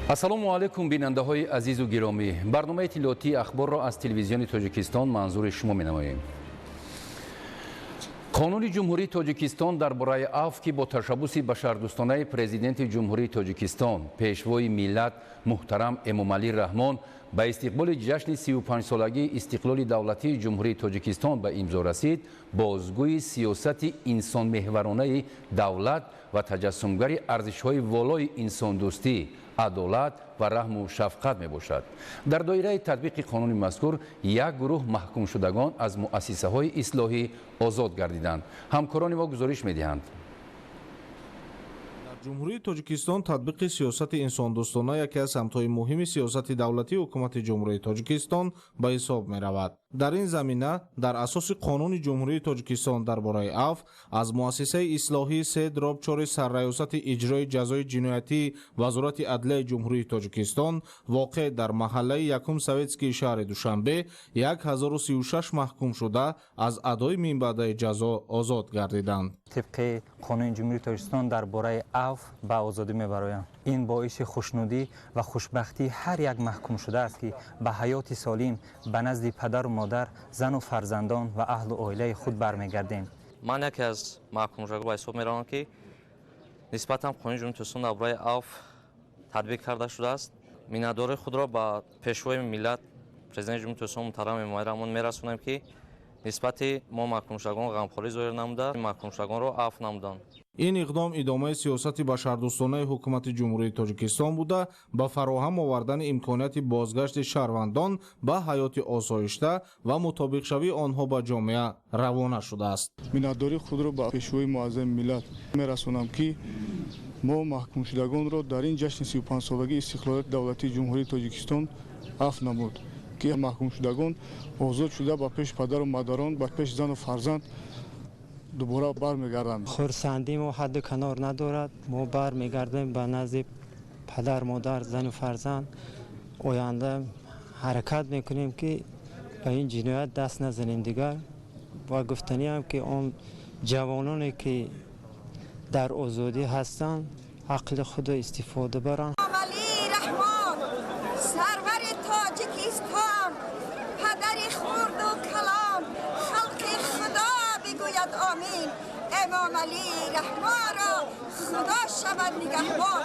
Ассалому алайкум, бинандаҳои азизу гиромӣ. Барномаи иттилоотии «Ахборро» аз Телевизиони Тоҷикистон манзури шумо менамоем. Қонуни Ҷумҳурии Тоҷикистон дар бораи афв, ки бо ташаббуси башардӯстонаи Президенти Ҷумҳурии Тоҷикистон, Пешвои миллат муҳтарам Эмомалӣ Раҳмон ба истиқболи ҷашни 35-солагии истиқлоли давлатии Ҷумҳурии Тоҷикистон ба имзо расид, бозгӯи сиёсати инсонмеҳваронаи давлат ва таҷассумгари арзишҳои волои инсондӯстӣ, адолат ва раҳму шафқат мебошад. Дар доираи татбиқи қонуни мазкур як гурӯҳ маҳкумшудагон аз муассисаҳои ислоҳӣ озод гардиданд. Ҳамкорони мо гузориш медиҳанд. Дар Ҷумҳурии Тоҷикистон татбиқи сиёсати инсондӯстона яке аз самтҳои муҳими сиёсати давлатии Ҳукумати Ҷумҳурии Тоҷикистон ба ҳисоб меравад. Дар ин замина, дар асоси Қонуни Ҷумҳурии Тоҷикистон дар бораи афв аз муассисаи ислоҳии 3/4 Сарраёсати иҷрои ҷазои ҷиноятии Вазорати адлияи Ҷумҳурии Тоҷикистон, воқеъ дар маҳаллаи Якум Советскии шаҳри Душанбе, 1036 маҳкумшуда аз адои минбаъдаи ҷазо озод гардиданд. Тибқи Қонуни Ҷумҳурии Тоҷикистон дар бораи афв ба озодӣ мебароям. Ин боиси хушнудӣ ва хушбахтии ҳар як маҳкумшуда аст, ки ба ҳаёти солим, ба назди падару модар, зану фарзандон ва аҳлу оилаи худ бармегардем. Ман яке аз маҳкумшудагон ба ҳисоб меравам, ки нисбатан Қонуни Ҷумҳурии Тоҷикистон дар бораи афв татбиқ карда шудааст. Миннатдории худро ба Пешвои миллат, Президенти Ҷумҳурии Тоҷикистон муҳтарам Эмомалӣ Раҳмон мерасонем, ки нисбати мо, маҳкумшудагон, ғамхорӣ зоҳир намуда, маҳкумшудагонро афв намуданд. Ин иқдом идомаи сиёсати башардӯстонаи Ҳукумати Ҷумҳурии Тоҷикистон буда, ба фароҳам овардани имконияти бозгашти шаҳрвандон ба ҳаёти осоишта ва мутобиқшавии онҳо ба ҷомеа равона шудааст. Миннатдории худро ба Пешвои муаззами миллат мерасонам, ки мо, маҳкумшудагонро, дар ин ҷашни 35-солагии истиқлолияти давлатии Ҷумҳурии Тоҷикистон афв намуд, ки маҳкумшудагон озод шуда, ба пеши падару модарон, ба пеши зану фарзанд дубора бармегарданд. Хурсандии мо ҳадду канор надорад. Мо бармегардем ба назди падар, модар, зану фарзанд. Оянда ҳаракат мекунем, ки ба ин ҷиноят даст назанем дигар. Ва гуфтаниам, ки он ҷавононе, ки дар озодӣ ҳастанд, ақли худро истифода баранд. Раҳмон, сарвари Тоҷикистон, падари хурду калон, халқи Худо бигӯяд омин. Эмомалӣ Раҳмонро Худо шавад нигаҳбон.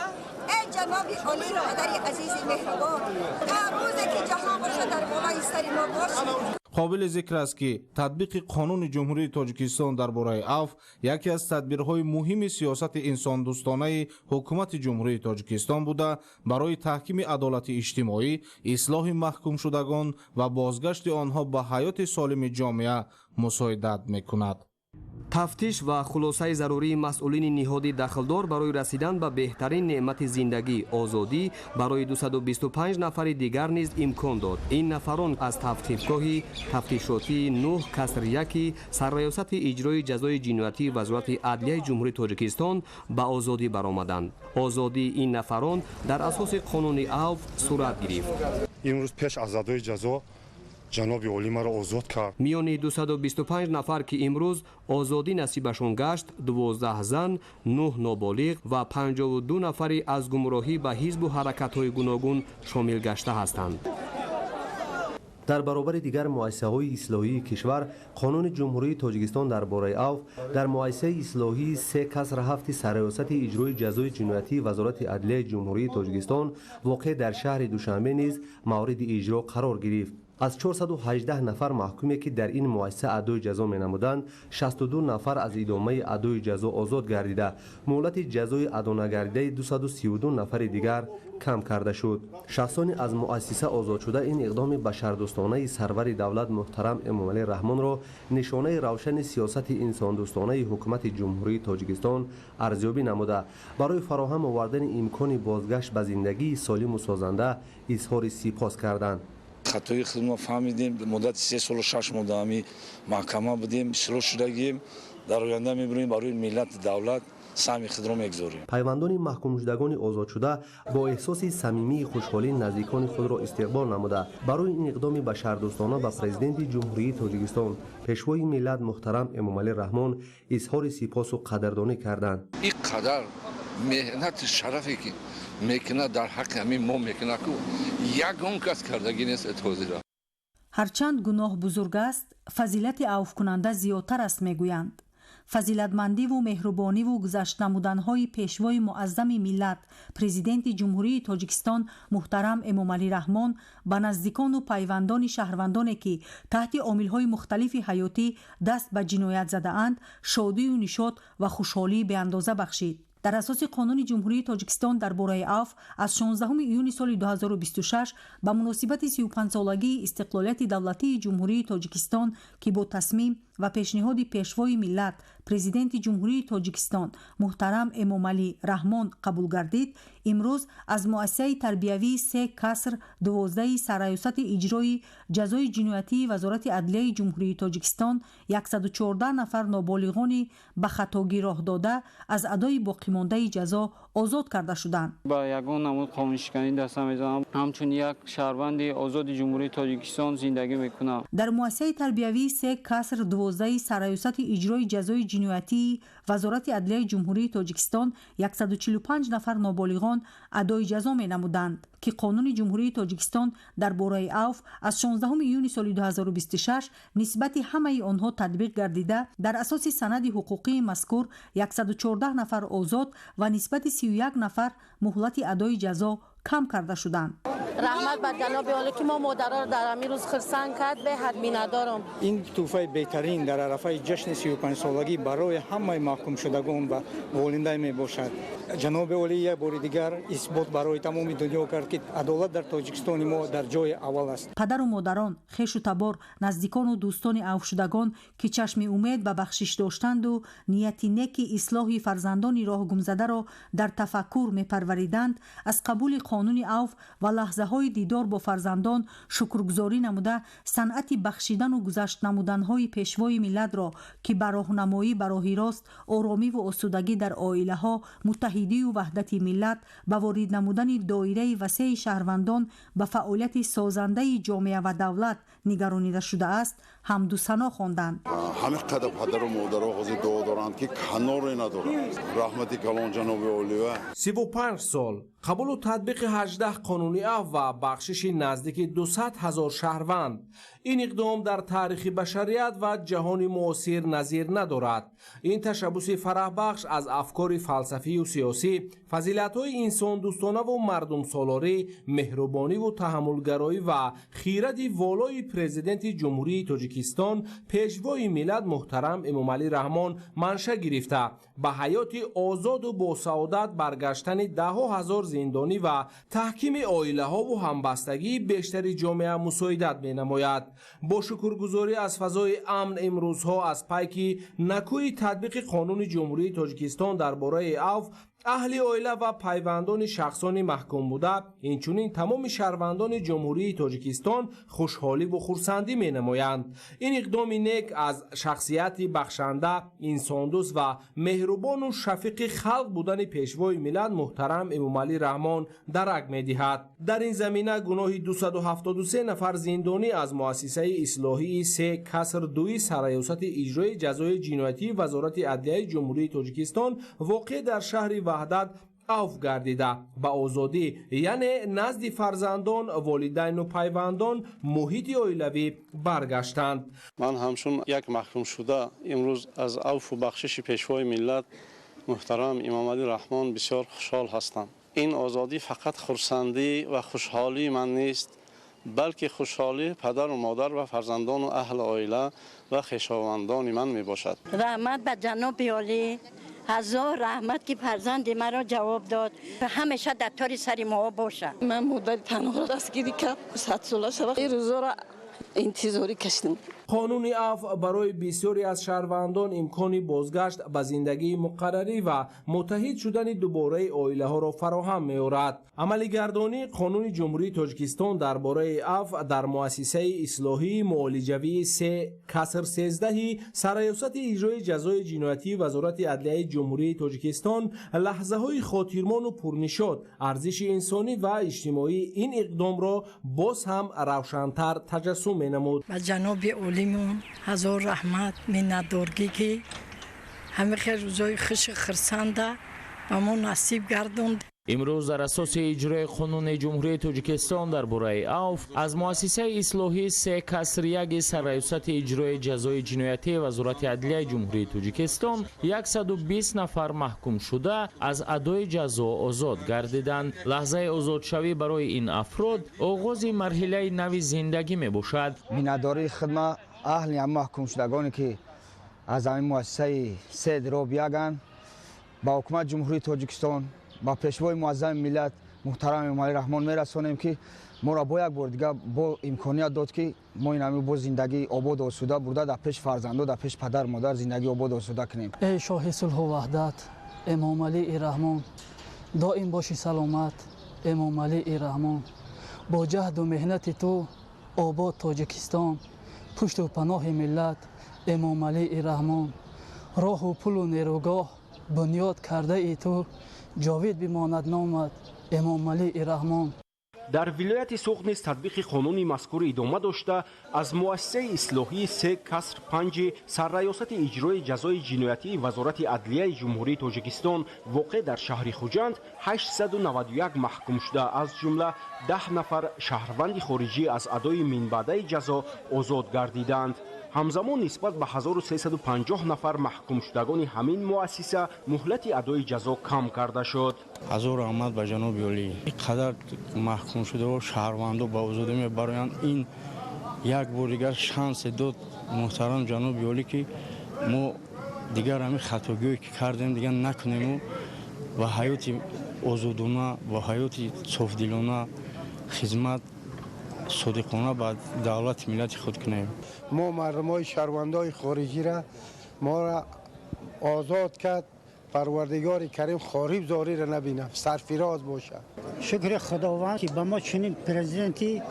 Эй ҷаноби олӣ, падари азизи меҳрубон, то рӯзе ки ҷаҳон бошад, дар болои сари мо бошед. Қобили зикр аст, ки татбиқи Қонуни Ҷумҳурии Тоҷикистон дар бораи афв яке аз тадбирҳои муҳими сиёсати инсондӯстонаи Ҳукумати Ҷумҳурии Тоҷикистон буда, барои таҳкими адолати иҷтимоӣ, ислоҳи маҳкумшудагон ва бозгашти онҳо ба ҳаёти солими ҷомеа мусоидат мекунад. Тафтиш ва хулосаи зарурии масъулини ниҳоди дахлдор барои расидан ба беҳтарин неъмати зиндагӣ, озодӣ, барои 225 нафари дигар низ имкон дод. Ин нафарон аз тавқифгоҳи тафтишотии 9-1 Сарраёсати иҷрои ҷазои ҷиноятии Вазорати адлияи Ҷумҳурии Тоҷикистон ба озодӣ баромаданд. Озодии ин нафарон дар асоси қонуни авф сурат гирифт. Имрӯз пеш аз адои ҷазо ҷаноби олӣ маро озод кард. Миёни 225 нафар, ки имрӯз озодӣ насибашон гашт, 12 зан, 9 ноболиғ ва 52 нафари аз гумроҳӣ ба ҳизбу ҳаракатҳои гуногун шомил гашта ҳастанд. Дар баробари дигар муассисаҳои ислоҳии кишвар, Қонуни Ҷумҳурии Тоҷикистон дар бораи авф дар муассисаи ислоҳии 3-7 Сарраёсати иҷрои ҷазои ҷиноятии Вазорати адлияи Ҷумҳурии Тоҷикистон, воқеъ дар шаҳри Душанбе, низ мавриди иҷро қарор гирифт. Аз 418 нафар маҳкуме, ки дар ин муассиса адои ҷазо менамуданд, 62 нафар аз идомаи адои ҷазо озод гардида, муҳлати ҷазои адонагардидаи 232 нафари дигар кам карда шуд. Шахсони аз муассиса озодшуда ин иқдоми башардӯстонаи сарвари давлат муҳтарам Эмомалӣ Раҳмонро нишонаи равшани сиёсати инсондӯстонаи Ҳукумати Ҷумҳурии Тоҷикистон арзёбӣ намуда, барои фароҳам овардани имкони бозгашт ба зиндагии солиму созанда изҳори сипос карданд. Хатои худро фаҳмидем. Муддати 3 солу 6 моҳ дар ҳами маҳкама будем, ислоҳ шудагием. Дар оянда мебинем, барои миллати давлат саҳми худро мегузорем. Пайвандони маҳкумшудагони озодшуда бо эҳсоси самимии хушҳолӣ наздикони худро истиқбол намуда, барои ин иқдоми башардӯстона ба Президенти Ҷумҳурии Тоҷикистон, Пешвои миллат муҳтарам Эмомалӣ Раҳмон изҳори сипосу қадрдонӣ карданд. Ин қадар Меҳнати шарафе ки мекунад, дар ҳаққи ҳамин мо мекунад, ку ягон кас кардагӣ нест ҳозира. Ҳарчанд гуноҳ бузург аст, фазилати авфкунанда зиёдтар аст, мегӯянд. Фазилатмандиву меҳрубониву гузашт намуданҳои пешвои муаззами миллат, Президенти Ҷумҳурии Тоҷикистон муҳтарам Эмомалӣ Раҳмон ба наздикону пайвандони шаҳрвандоне, ки таҳти омилҳои мухталифи ҳаётӣ даст ба ҷиноят задаанд, шодию нишот ва хушҳолии беандоза бахшид. Дар асоси Қонуни Ҷумҳурии Тоҷикистон дар бораи авф аз 16 июни соли 2026 ба муносибати 35-солагии истиқлолияти давлатии Ҷумҳурии Тоҷикистон, ки бо тасмим ва пешниҳоди Пешвои миллат, Президенти Ҷумҳурии Тоҷикистон муҳтарам Эмомалӣ Раҳмон қабул гардид, имрӯз аз муассисаи тарбиявии се каср 12 Сарраёсати иҷрои ҷазои ҷиноятии Вазорати адлияи Ҷумҳурии Тоҷикистон 114 нафар ноболиғони ба хатогӣ роҳ дода аз адои боқимондаи ҷазо озод карда шуданд. Ба ягон намуд қонуншиканӣ даст намезанам, ҳамчун як шаҳрванди озоди Ҷумҳурии Тоҷикистон зиндагӣ мекунам. Дар муассисаи тарбиявии се каср 12 Сарраёсати иҷрои ҷазои ҷиноятии Вазорати адлияи Ҷумҳурии Тоҷикистон 145 нафар ноболиғон адои ҷазо менамуданд, ки Қонуни Ҷумҳурии Тоҷикистон дар бораи авф аз 16 июни соли 2026 нисбати ҳамаи онҳо татбиқ гардида, дар асоси санади ҳуқуқии мазкур 114 нафар озод ва нисбати 31 нафар муҳлати адои ҷазо кам карда шуданд. Раҳмат ба ҷаноби олӣ, ки мо модараро дар ҳамин рӯз хурсанд кард, беҳад миннатдорам. Ин тӯҳфаи беҳтарин дар арафаи ҷашни 35-солагӣ барои ҳамаи маҳкумшудагон ва волидай мебошад. Ҷаноби олӣ як бори дигар исбот барои тамоми дунё кард, ки адолат дар Тоҷикистони мо дар ҷои аввал аст. Падару модарон, хешу табор, наздикону дӯстони авфшудагон, ки чашми умед ба бахшиш доштанду нияти неки ислоҳи фарзандони роҳгумзадаро дар тафаккур мепарвариданд, аз қабули қонуни авф ва лаҳзаҳои дидор бо фарзандон шукргузорӣ намуда, санъати бахшидану гузашт намуданҳои пешвои миллатро, ки ба роҳнамоӣ ба роҳи рост, оромиву осудагӣ дар оилаҳо, муттаҳидию ваҳдати миллат, ба ворид намудани доираи васеи шаҳрвандон ба фаъолияти созандаи ҷомеа ва давлат нигаронида шудааст, ҳамду сано хонданд. Ҳамин қадар падару модаро ҳозир дуо доранд, ки каноре надоранд. Раҳмати калон ҷаноби олива. 35 сол қабулу татбиқи 18 қонуни афв ва бахшиши наздики 200 ҳазор шаҳрванд, ин иқдом дар таърихи башарият ва ҷаҳони муосир назир надорад. Ин ташаббуси фараҳбахш аз афкори фалсафию сиёсӣ, фазилатҳои инсондӯстонаву мардумсолорӣ, меҳрубониву таҳаммулгароӣ ва хиради волои Президенти Ҷумҳурии Тоҷикистон, Пешвои миллат муҳтарам Эмомалӣ Раҳмон манша гирифта, ба ҳаёти озоду босаодат баргаштани даҳҳо ҳазор зиндонӣ ва таҳкими оилаҳову ҳамбастагии бештари ҷомеа мусоидат менамояд. Бо шукргузорӣ аз фазои амн имрӯзҳо аз пайки накӯи татбиқи Қонуни Ҷумҳурии Тоҷикистон дар бораи авф, аҳли оила ва пайвандони шахсони маҳкум буда, инчунин тамоми шаҳрвандони Ҷумҳурии Тоҷикистон хушҳоливу хурсандӣ менамоянд. Ин иқдоми нек аз шахсияти бахшанда, инсондӯст ва меҳрубону шафиқи халқ будани Пешвои миллат муҳтарам Эмомалӣ Раҳмон дарак медиҳад. Дар ин замина гуноҳи 273 нафар зиндонӣ аз муассисаи ислоҳии се каср дуи Сарраёсати иҷрои ҷазои ҷиноятии Вазорати адлияи Ҷумҳурии Тоҷикистон воқеъ дар шаҳри Ваҳдат авф гардида, ба озодӣ, яъне назди фарзандон, волидайну пайвандон, муҳити оилавӣ баргаштанд. Ман ҳамчун як маҳкумшуда имрӯз аз авфу бахшиши Пешвои миллат муҳтарам Эмомалӣ Раҳмон бисёр хушҳол ҳастам. Ин озодӣ фақат хурсандӣ ва хушҳолии ман нест, балки хушҳолии падару модар ва фарзандону аҳли оила ва хешовандони ман мебошад. Раҳмат ба ҷаноби олӣ, ҳазор раҳмат, ки фарзанди маро ҷавоб дод. Ҳамеша дар тори сари мо бошад. Ман модари танҳоро дастгирӣ кард, 100 сола шава. Ин рӯзоро интизорӣ кашидам. Қонуни афв барои бисёре аз шаҳрвандон имкони бозгашт ба зиндагии муқаррарӣ ва муттаҳид шудани дубораи оилаҳоро фароҳам меорад. Амалигардонии Қонуни Ҷумҳурии Тоҷикистон дар бораи афв дар муассисаи ислоҳии муолиҷавии се каср 13-ҳи Сарраёсати иҷрои ҷазои ҷиноятии Вазорати адлияи Ҷумҳурии Тоҷикистон лаҳзаҳои хотирмону пурнишод, арзиши инсонӣ ва иҷтимоии ин иқдомро боз ҳам равшантар таҷассум менамуд. Ба ҷаноби олимон ҳазор раҳмат, миннатдоргӣ, ки ҳамин хел рӯзои хуши хурсанда ба мо насиб гардонд. Имрӯз дар асоси иҷрои қонуни Ҷумҳурии Тоҷикистон дар бораи авф аз муассисаи ислоҳӣ 3-1 сарраёсати иҷрои ҷазои ҷиноятии Вазорати адлияи Ҷумҳурии Тоҷикистон 120 нафар маҳкумшуда аз адои ҷазо озод гардиданд. Лаҳзаи озодшавӣ барои ин афрод оғози марҳилаи нави зиндагӣ мебошад. Миннатдории хидма аҳли ҳам маҳкумшудагоне ки аз ҳамин муассисаи 3-1 ба ҳукумати Ҷумҳурии Тоҷикистон, ба пешвои муаззами миллат муҳтарам Эмомалӣ Раҳмон мерасонем, ки моро бо як бор дигар бо имконият дод, ки мо ин ҳамин бо зиндагии ободу осуда бурда дар пеши фарзандо, дар пеши падару модар зиндагии ободу осуда кунем. Эй шоҳи сулҳу ваҳдат Эмомалӣ Раҳмон, доим боши саломат Эмомалӣ Раҳмон. Бо ҷаҳду меҳнати ту обод Тоҷикистон, пушту паноҳи миллат Эмомалӣ Раҳмон. Роҳу пулу нерӯгоҳ бунёд кардаи ту, ҷовид бимонад номат Эмомалӣ Раҳмон. Дар вилояти Суғд низ татбиқи қонуни мазкур идома дошта, аз муассисаи ислоҳии 3-5 сарраёсати иҷрои ҷазои ҷиноятии Вазорати адлияи Ҷумҳурии Тоҷикистон воқеъ дар шаҳри Хуҷанд 891 маҳкумшуда, аз ҷумла 10 нафар шаҳрванди хориҷӣ аз адои минбаъдаи ҷазо озод гардиданд. Ҳамзамон нисбат ба 1350 нафар маҳкумшудагони ҳамин муассиса муҳлати адои ҷазо кам карда шуд. Ҳазор раҳмат ба ҷаноби олӣ. Ин қадар маҳкумшудаҳо шаҳрвандо ба озодӣ мебароянд. Ин як бор дигар шансе дод муҳтарам ҷаноби олӣ, ки мо дигар ҳамин хатогиҳое ки кардем дигар накунему ва ҳаёти озодона ва ҳаёти софдилона хизмат содиқона ба давлати миллати худ кунем. Мо мардумои шаҳрвандои хориҷиро моро озод кард. Парвардигори Карим хориб зориро набинам, сарфироз бошад. Шукри Худованд, ки ба мо чунин президенти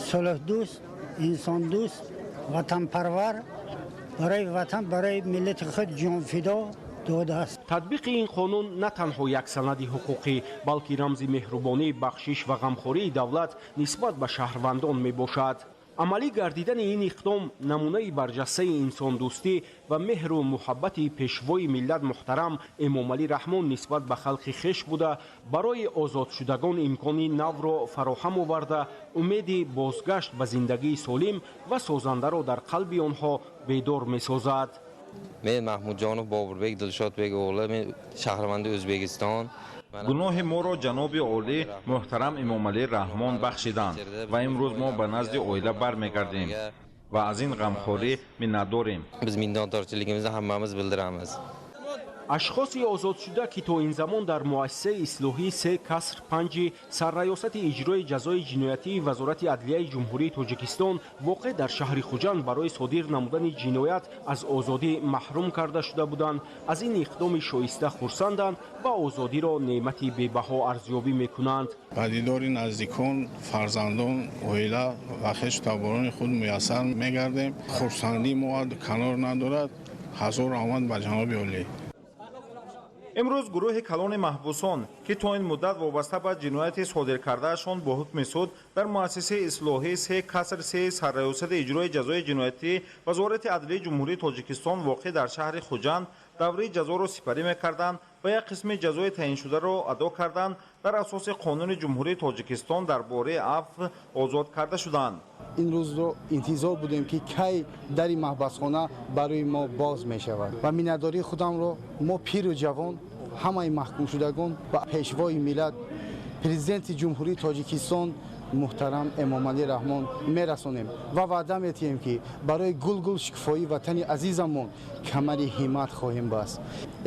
сулҳдӯст, инсондӯст, ватанпарвар, барои ватан, барои миллати худ ҷонфидо додааст. Татбиқи ин қонун на танҳо як санади ҳуқуқӣ, балки рамзи меҳрубонӣ, бахшиш ва ғамхории давлат нисбат ба шаҳрвандон мебошад. Амалӣ гардидани ин иқдом намунаи барҷастаи инсондӯстӣ ва меҳру муҳаббати пешвои миллат муҳтарам Эмомалӣ Раҳмон нисбат ба халқи хеш буда, барои озодшудагон имкони навро фароҳам оварда, умеди бозгашт ба зиндагии солим ва созандаро дар қалби онҳо бедор месозад. Men Mahmudjonov Boburbek Dilshodbek o'g'li, men шаҳрванди O'zbekiston. Гуноҳи моро ҷаноби олӣ муҳтарам Эмомалӣ Раҳмон бахшиданд ва имрӯз мо ба назди оила бармегардем ва аз ин ғамхорӣ миннатдорем. Biz minnatdorchiligimizni hammamiz bildiramiz. Ашхоси озодшуда, ки то ин замон дар муассисаи ислоҳии 3-5 сарраёсати иҷрои ҷазои ҷиноятии Вазорати адлияи Ҷумҳурии Тоҷикистон воқеъ дар шаҳри Хуҷанд барои содир намудани ҷиноят аз озодӣ маҳрум карда шуда буданд, аз ин иқдоми шоиста хурсанданд ва озодиро неъмати бебаҳо арзёбӣ мекунанд. Ба дидори наздикон, фарзандон, оила ва хешу таборони худ муяссар мегардем. Хурсандии мо канор надорад. Ҳазор раҳмат ба ҷаноби олӣ. Имрӯз гурӯҳи калони маҳбусон, ки то ин муддат вобаста ба ҷинояти содир кардаашон бо ҳукми суд дар муассисаи ислоҳии 3-3 сарраёсати иҷрои ҷазои ҷиноятӣ Вазорати адлияи Ҷумҳурии Тоҷикистон воқеъ дар шаҳри Хуҷанд давраи ҷазоро сипарӣ мекарданд ва як қисми ҷазои таъиншударо адо карданд, дар асоси қонуни Ҷумҳурии Тоҷикистон дар бораи афв озод карда шуданд. Ин рӯзро интизор будем, ки кай дари маҳбасхона барои мо боз мешавад ва миннатдории худамро мо пиру ҷавон, ҳамаи маҳкумшудагон ба пешвои миллат, президенти Ҷумҳурии Тоҷикистон муҳтарам Эмомалӣ Раҳмон мерасонем ва ваъда метиҳем, ки барои гулгул шукуфоии ватани азизамон камари ҳиммат хоҳем баст.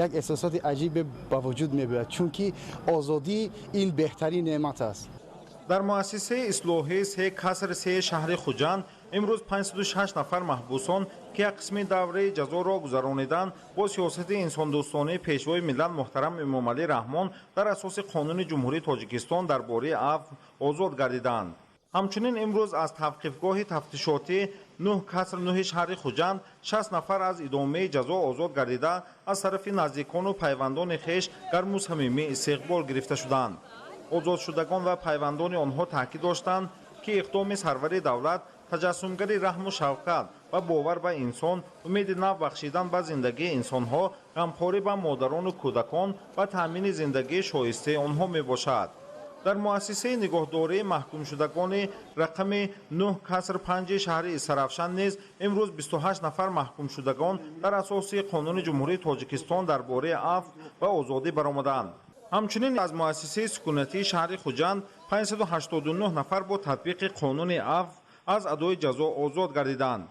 Як эҳсосоти аҷибе ба вуҷуд мебиёяд, чунки озодӣ ин беҳтарин неъмат аст. Дар муассисаи ислоҳии 3-3 шаҳри Хуҷанд имрӯз 506 нафар маҳбусон, ки як қисми давраи ҷазоро гузарониданд, бо сиёсати инсондӯстонаи пешвои миллат муҳтарам Эмомалӣ Раҳмон дар асоси қонуни Ҷумҳурии Тоҷикистон дар бораи афв озод гардиданд. Ҳамчунин имрӯз аз тавқифгоҳи тафтишотӣ 9-9 шаҳри Хуҷанд 60 нафар аз идомаи ҷазо озод гардида, аз тарафи наздикону пайвандони хеш гарму самимӣ истиқбол гирифта шуданд. Озодшудагон ва пайвандони онҳо таъкид доштанд, ки иқдоми сарвари давлат таҷассумгари раҳму шавқат ва бовар ба инсон, умеди нав бахшидан ба зиндагии инсонҳо, ғамхорӣ ба модарону кӯдакон ва таъмини зиндагии шоистаи онҳо мебошад. Дар муассисаи нигоҳдории маҳкумшудагони рақами 9-5 шаҳри Истаравшан низ имрӯз 28 нафар маҳкумшудагон дар асоси Қонуни Ҷумҳурии Тоҷикистон дар бораи афв ва озодӣ баромаданд. Ҳамчунин аз муассисаи сукунатии шаҳри Хуҷанд 589 нафар бо татбиқи қонуни афв аз адои ҷазо озод гардиданд.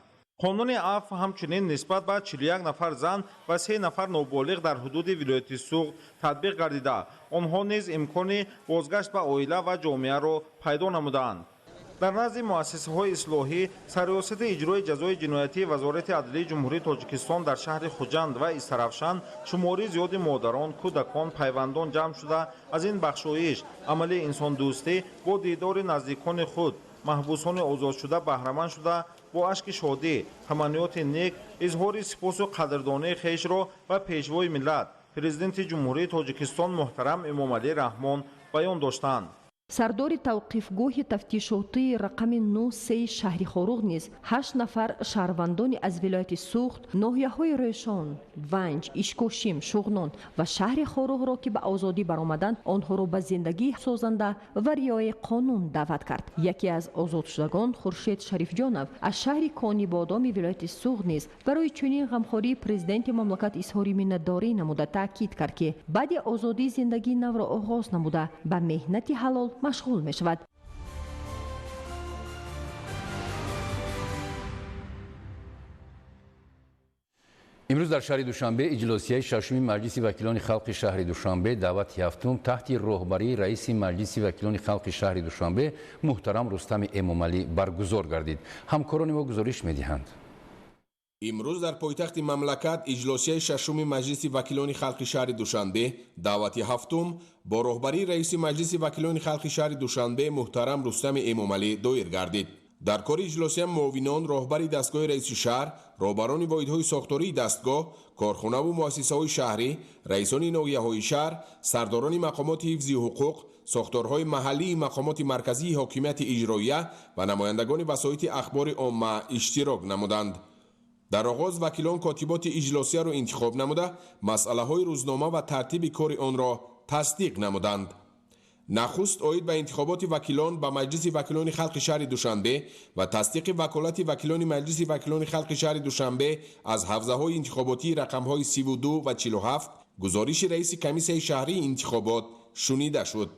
Қонуни афв ҳамчунин нисбат ба 41 нафар зан ва 3 нафар ноболиғ дар ҳудуди вилояти Суғд татбиқ гардида, онҳо низ имкони бозгашт ба оила ва ҷомеаро пайдо намуданд. Дар назди муассисаҳои ислоҳӣ Сарриёсати иҷрои ҷазои ҷиноятии Вазорати адлияи Ҷумҳурии Тоҷикистон дар шаҳри Хуҷанд ва Истаравшан шумори зиёди модарон, кӯдакон, пайвандон ҷамъ шуда, аз ин бахшоиш, амали инсондӯстӣ бо дидори наздикони худ, маҳбусони озодшуда баҳраманд шуда, бо ашки шодӣ, таманниёти нек, изҳори сипосу қадрдонии хешро ба Пешвои миллат, Президенти Ҷумҳурии Тоҷикистон муҳтарам Эмомалӣ Раҳмон баён доштанд. Сардори тавқифгоҳи тафтишотии рақами 93 шаҳри Хоруғ низ 8 нафар шаҳрвандони аз вилояти Суғд, ноҳияҳои Рӯшон, Ванҷ, Ишкошим, Шуғнон ва шаҳри Хоруғро, ки ба озодӣ баромаданд, онҳоро ба зиндагии созанда ва риояи қонун даъват кард. Яке аз озодшудагон, Хуршед Шарифҷонов аз шаҳри Конибодоми вилояти Суғд низ барои чунин ғамхории президенти мамлакат изҳори миннатдорӣ намуда, таъкид кард, ки баъди озодӣ зиндагии навро оғоз намуда, ба меҳнати ҳалол машғул мешавад. Имрӯз дар шаҳри Душанбе иҷлосияи шашуми Маҷлиси вакилони халқи шаҳри Душанбе даъвати ҳафтум таҳти роҳбарии раиси Маҷлиси вакилони халқи шаҳри Душанбе муҳтарам Рустами Эмомалӣ баргузор гардид. Ҳамкорони мо гузориш медиҳанд. Имрӯз дар пойтахти мамлакат иҷлосияи шашуми Маҷлиси вакилони халқи шаҳри Душанбе даъвати ҳафтум бо роҳбарии раиси Маҷлиси вакилони халқи шаҳри Душанбе муҳтарам Рустами Эмомалӣ доир гардид. Дар кори иҷлосия муовинон, роҳбари дастгоҳи раиси шаҳр, роҳбарони воҳидҳои сохтории дастгоҳ, корхонаву муассисаҳои шаҳрӣ, раисони ноҳияҳои шаҳр, сардорони мақомоти ҳифзи ҳуқуқ, сохторҳои маҳаллии мақомоти марказии ҳокимияти иҷроия ва намояндагони васоити ахбори омма иштирок намуданд. Дар оғоз вакилон котиботи иҷлосияро интихоб намуда, масъалаҳои рӯзнома ва тартиби кори онро тасдиқ намуданд. Нахуст оид ба интихоботи вакилон ба Маҷлиси вакилони халқи шаҳри Душанбе ва тасдиқи ваколати вакилони Маҷлиси вакилони халқи шаҳри Душанбе аз ҳавзаҳои интихоботии рақамҳои 32 ва 47 гузориши раиси комиссияи шаҳрии интихобот шунида шуд.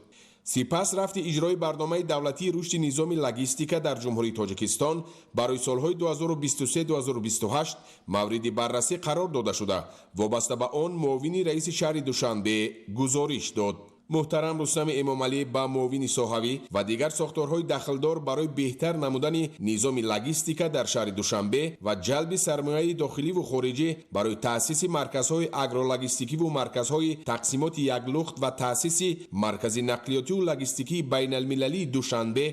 Сипас рафти иҷрои барномаи давлатии рушди низоми логистика дар Ҷумҳурии Тоҷикистон барои солҳои 2023-2028 мавриди баррасӣ қарор дода шуда, вобаста ба он муовини раиси шаҳри Душанбе гузориш дод. Муҳтарам Рустами Эмомалӣ ба муовини соҳавӣ ва дигар сохторҳои дахлдор барои беҳтар намудани низоми логистика дар шаҳри Душанбе ва ҷалби сармояи дохиливу хориҷӣ барои таъсиси марказҳои агрологистикиву марказҳои тақсимоти яклухт ва таъсиси маркази нақлиётиву логистикии байналмилалии Душанбе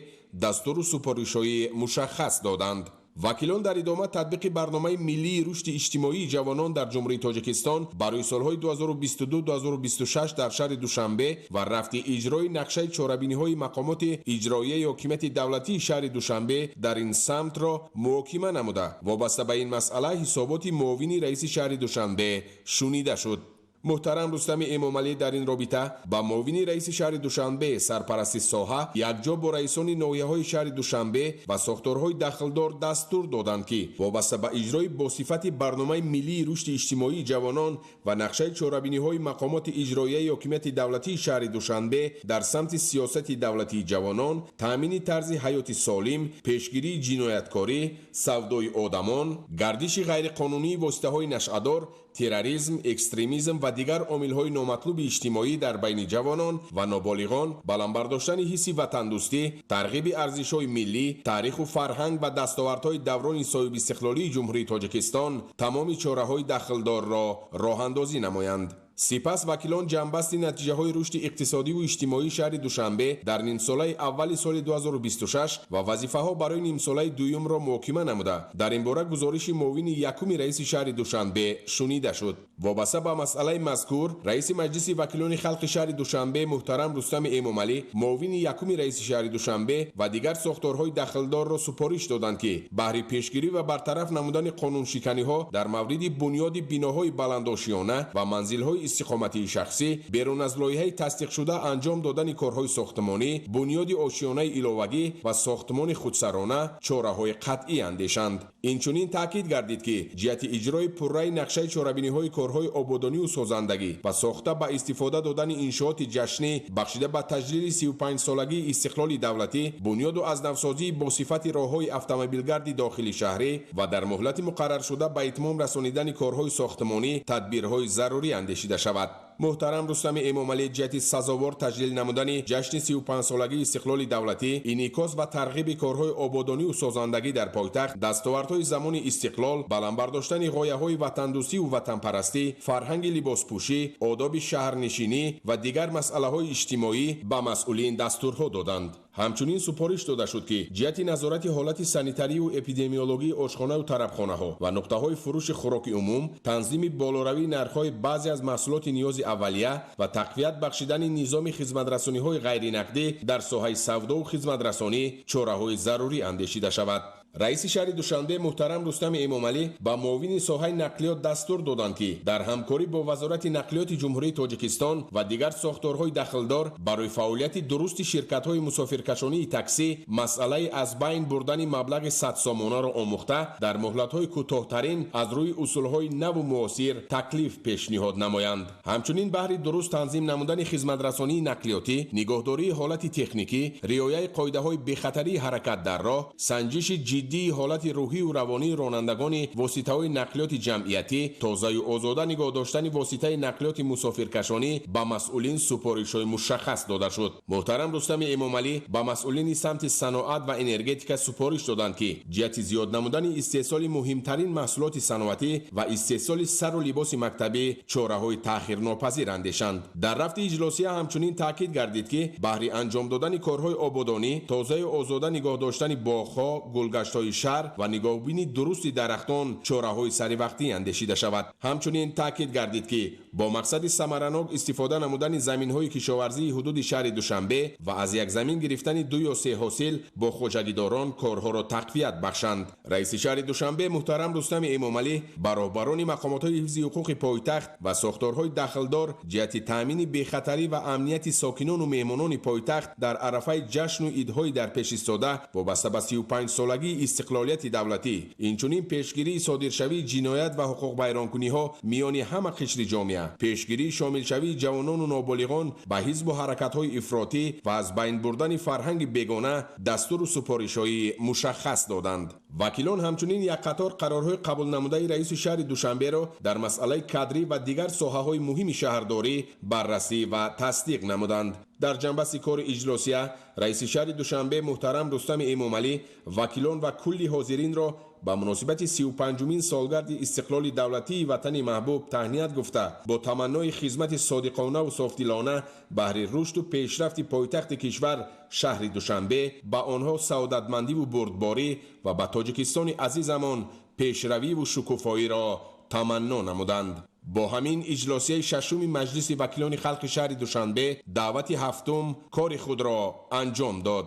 дастуру супоришҳои мушаххас доданд. Вакилон дар идома татбиқи барномаи миллии рушди иҷтимоии ҷавонон дар Ҷумҳурии Тоҷикистон барои солҳои 2022-2026 дар шаҳри Душанбе ва рафти иҷрои нақшаи чорабиниҳои мақомоти иҷроияи ҳокимияти давлатии шаҳри Душанбе дар ин самтро муҳокима намуда, вобаста ба ин масъала ҳисоботи муовини раиси шаҳри Душанбе шунида шуд. Муҳтарам Рустами Эмомалӣ дар ин робита ба муовини раиси шаҳри Душанбе, сарпарасти соҳа, якҷо бо раисони ноҳияҳои шаҳри Душанбе ва сохторҳои дахлдор дастур доданд, ки вобаста ба иҷрои босифати барномаи миллии рушди иҷтимоии ҷавонон ва нақшаи чорабиниҳои мақомоти иҷроияи ҳокимияти давлатии шаҳри Душанбе дар самти сиёсати давлатии ҷавонон, таъмини тарзи ҳаёти солим, пешгирии ҷинояткорӣ, савдои одамон, гардиши ғайриқонунии воситаҳои нашъадор, терроризм, экстремизм ва дигар омилҳои номатлуби иҷтимоӣ дар байни ҷавонон ва ноболиғон, баланд бардоштани ҳисси ватандӯстӣ, тарғиби арзишҳои миллӣ, таъриху фарҳанг ва дастовардҳои даврони соҳибистиқлолии Ҷумҳурии Тоҷикистон тамоми чораҳои дахлдорро роҳандозӣ намоянд. Сипас вакилон ҷамъбасти натиҷаҳои рушди иқтисодиву иҷтимоии шаҳри Душанбе дар нимсолаи аввали соли 2026 ва вазифаҳо барои нимсолаи дуюмро муҳокима намуда, дар ин бора гузориши муовини якуми раиси шаҳри Душанбе шунида шуд. Вобаста ба масъалаи мазкур, раиси Маҷлиси вакилони халқи шаҳри Душанбе муҳтарам Рустами Эмомалӣ муовини якуми раиси шаҳри Душанбе ва дигар сохторҳои дахлдорро супориш доданд, ки баҳри пешгирӣ ва бартараф намудани қонуншиканиҳо дар мавриди бунёди биноҳои баландошиёна ва манзилҳои истиқоматии шахсӣ берун аз лоиҳаи тасдиқшуда анҷом додани корҳои сохтмонӣ, бунёди ошиёнаи иловагӣ ва сохтмони худсарона чораҳои қатъӣ андешанд. Инчунин таъкид гардид, ки ҷиҳати иҷрои пурраи нақшаи чорабиниҳои корҳои ободонию созандагӣ ва сохта ба истифода додани иншооти ҷашнӣ бахшида ба таҷлили 35-солагии истиқлоли давлатӣ, бунёду аз навсозии бо сифати роҳҳои автомобилгарди дохили шаҳрӣ ва дар муҳлати муқарраршуда ба итмом расонидани корҳои сохтмонӣ тадбирҳои зарурӣ андешида шавад. Муҳтарам Рустами Эмомалӣ ҷиҳати сазовор таҷлил намудани ҷашни 35-солагии истиқлоли давлатӣ, инъикос ва тарғиби корҳои ободонию созандагӣ дар пойтахт, дастовардҳои замони истиқлол, баланд бардоштани ғояҳои ватандӯстиву ватанпарастӣ, фарҳанги либоспӯшӣ, одоби шаҳрнишинӣ ва дигар масъалаҳои иҷтимоӣ ба масъулин дастурҳо доданд. Ҳамчунин супориш дода шуд, ки ҷиҳати назорати ҳолати санитарию эпидемиологии ошхонаю тарабхонаҳо ва нуқтаҳои фурӯши хӯроки умум, танзими болоравии нархҳои баъзе аз маҳсулоти ниёзи аввалия ва тақвият бахшидани низоми хизматрасониҳои ғайринақдӣ дар соҳаи савдову хизматрасонӣ чораҳои зарурӣ андешида шавад. Раиси шаҳри Душанбе муҳтарам Рустами Эмомалӣ ба муовини соҳаи нақлиёт дастур доданд, ки дар ҳамкорӣ бо Вазорати нақлиёти Ҷумҳурии Тоҷикистон ва дигар сохторҳои дахлдор барои фаъолияти дурусти ширкатҳои мусофиркашонии таксӣ масъалаи аз байн бурдани маблағи 100 сомонаро омӯхта, дар муҳлатҳои кӯтоҳтарин аз рӯи усулҳои наву муосир таклиф пешниҳод намоянд. Ҳамчунин баҳри дуруст танзим намудани хизматрасонии нақлиётӣ, нигоҳдории ҳолати техникӣ, риояи қоидаҳои бехатарии ҳаракат дар роҳ, санҷиши ҷиддии ҳолати рӯҳию равонии ронандагони воситаҳои нақлиёти ҷамъиятӣ, тозаю озода нигоҳ доштани воситаи нақлиёти мусофиркашонӣ ба масъулин супоришҳои мушаххас дода шуд. Муҳтарам Рустами Эмомалӣ ба масъулини самти саноат ва энергетика супориш доданд, ки ҷиҳати зиёд намудани истеҳсоли муҳимтарин маҳсулоти саноатӣ ва истеҳсоли сару либоси мактабӣ чораҳои таъхирнопазир андешанд. Дар рафти иҷлосия ҳамчунин таъкид гардид, ки баҳри анҷом додани корҳои ободонӣ, тозаю озода нигоҳ доштани боғҳо, гулгаштҳои шаҳр ва нигоҳубини дурусти дарахтон чораҳои саривақтӣ андешида шавад. Ҳамчунин таъкид гардид, ки бо мақсади самаранок истифода намудани заминҳои кишоварзии ҳудуди шаҳри Душанбе ва аз як замин гирифтани 2 ё 3 ҳосил бо хоҷагидорон корҳоро тақвият бахшанд. Раиси шаҳри Душанбе муҳтарам Рустами Эмомалӣ ба роҳбарони мақомотҳои ҳифзи ҳуқуқи пойтахт ва сохторҳои дахлдор ҷиҳати таъмини бехатарӣ ва амнияти сокинону меҳмонони пойтахт дар арафаи ҷашну идҳои дар пеш истода вобаста ба 35-солагии истиқлолияти давлатӣ, инчунин пешгирии содиршавии ҷиноят ва ҳуқуқвайронкуниҳо миёни ҳама қишри ҷомеа, пешгирии шомилшавии ҷавонону ноболиғон ба ҳизбу ҳаракатҳои ифротӣ ва аз байн бурдани фарҳанги бегона дастуру супоришҳои мушаххас доданд. Вакилон ҳамчунин як қатор қарорҳои қабулнамудаи раиси шаҳри Душанберо дар масъалаи кадрӣ ва дигар соҳаҳои муҳими шаҳрдорӣ баррасӣ ва тасдиқ намуданд. Дар ҷанбасти кори иҷлосия раиси шаҳри Душанбе муҳтарам Рустами Эмомалӣ вакилон ва кулли ҳозиринро ба муносибати 35-умин солгарди истиқлоли давлатии ватани маҳбуб таҳният гуфта, бо таманнои хизмати содиқонаву софдилона баҳри рушду пешрафти пойтахти кишвар шаҳри Душанбе ба онҳо саодатмандиву бурдборӣ ва ба Тоҷикистони азизамон пешравиву шукуфоиро таманно намуданд. Бо ҳамин иҷлосияи шашуми Маҷлиси вакилони халқи шаҳри Душанбе даъвати ҳафтум кори худро анҷом дод.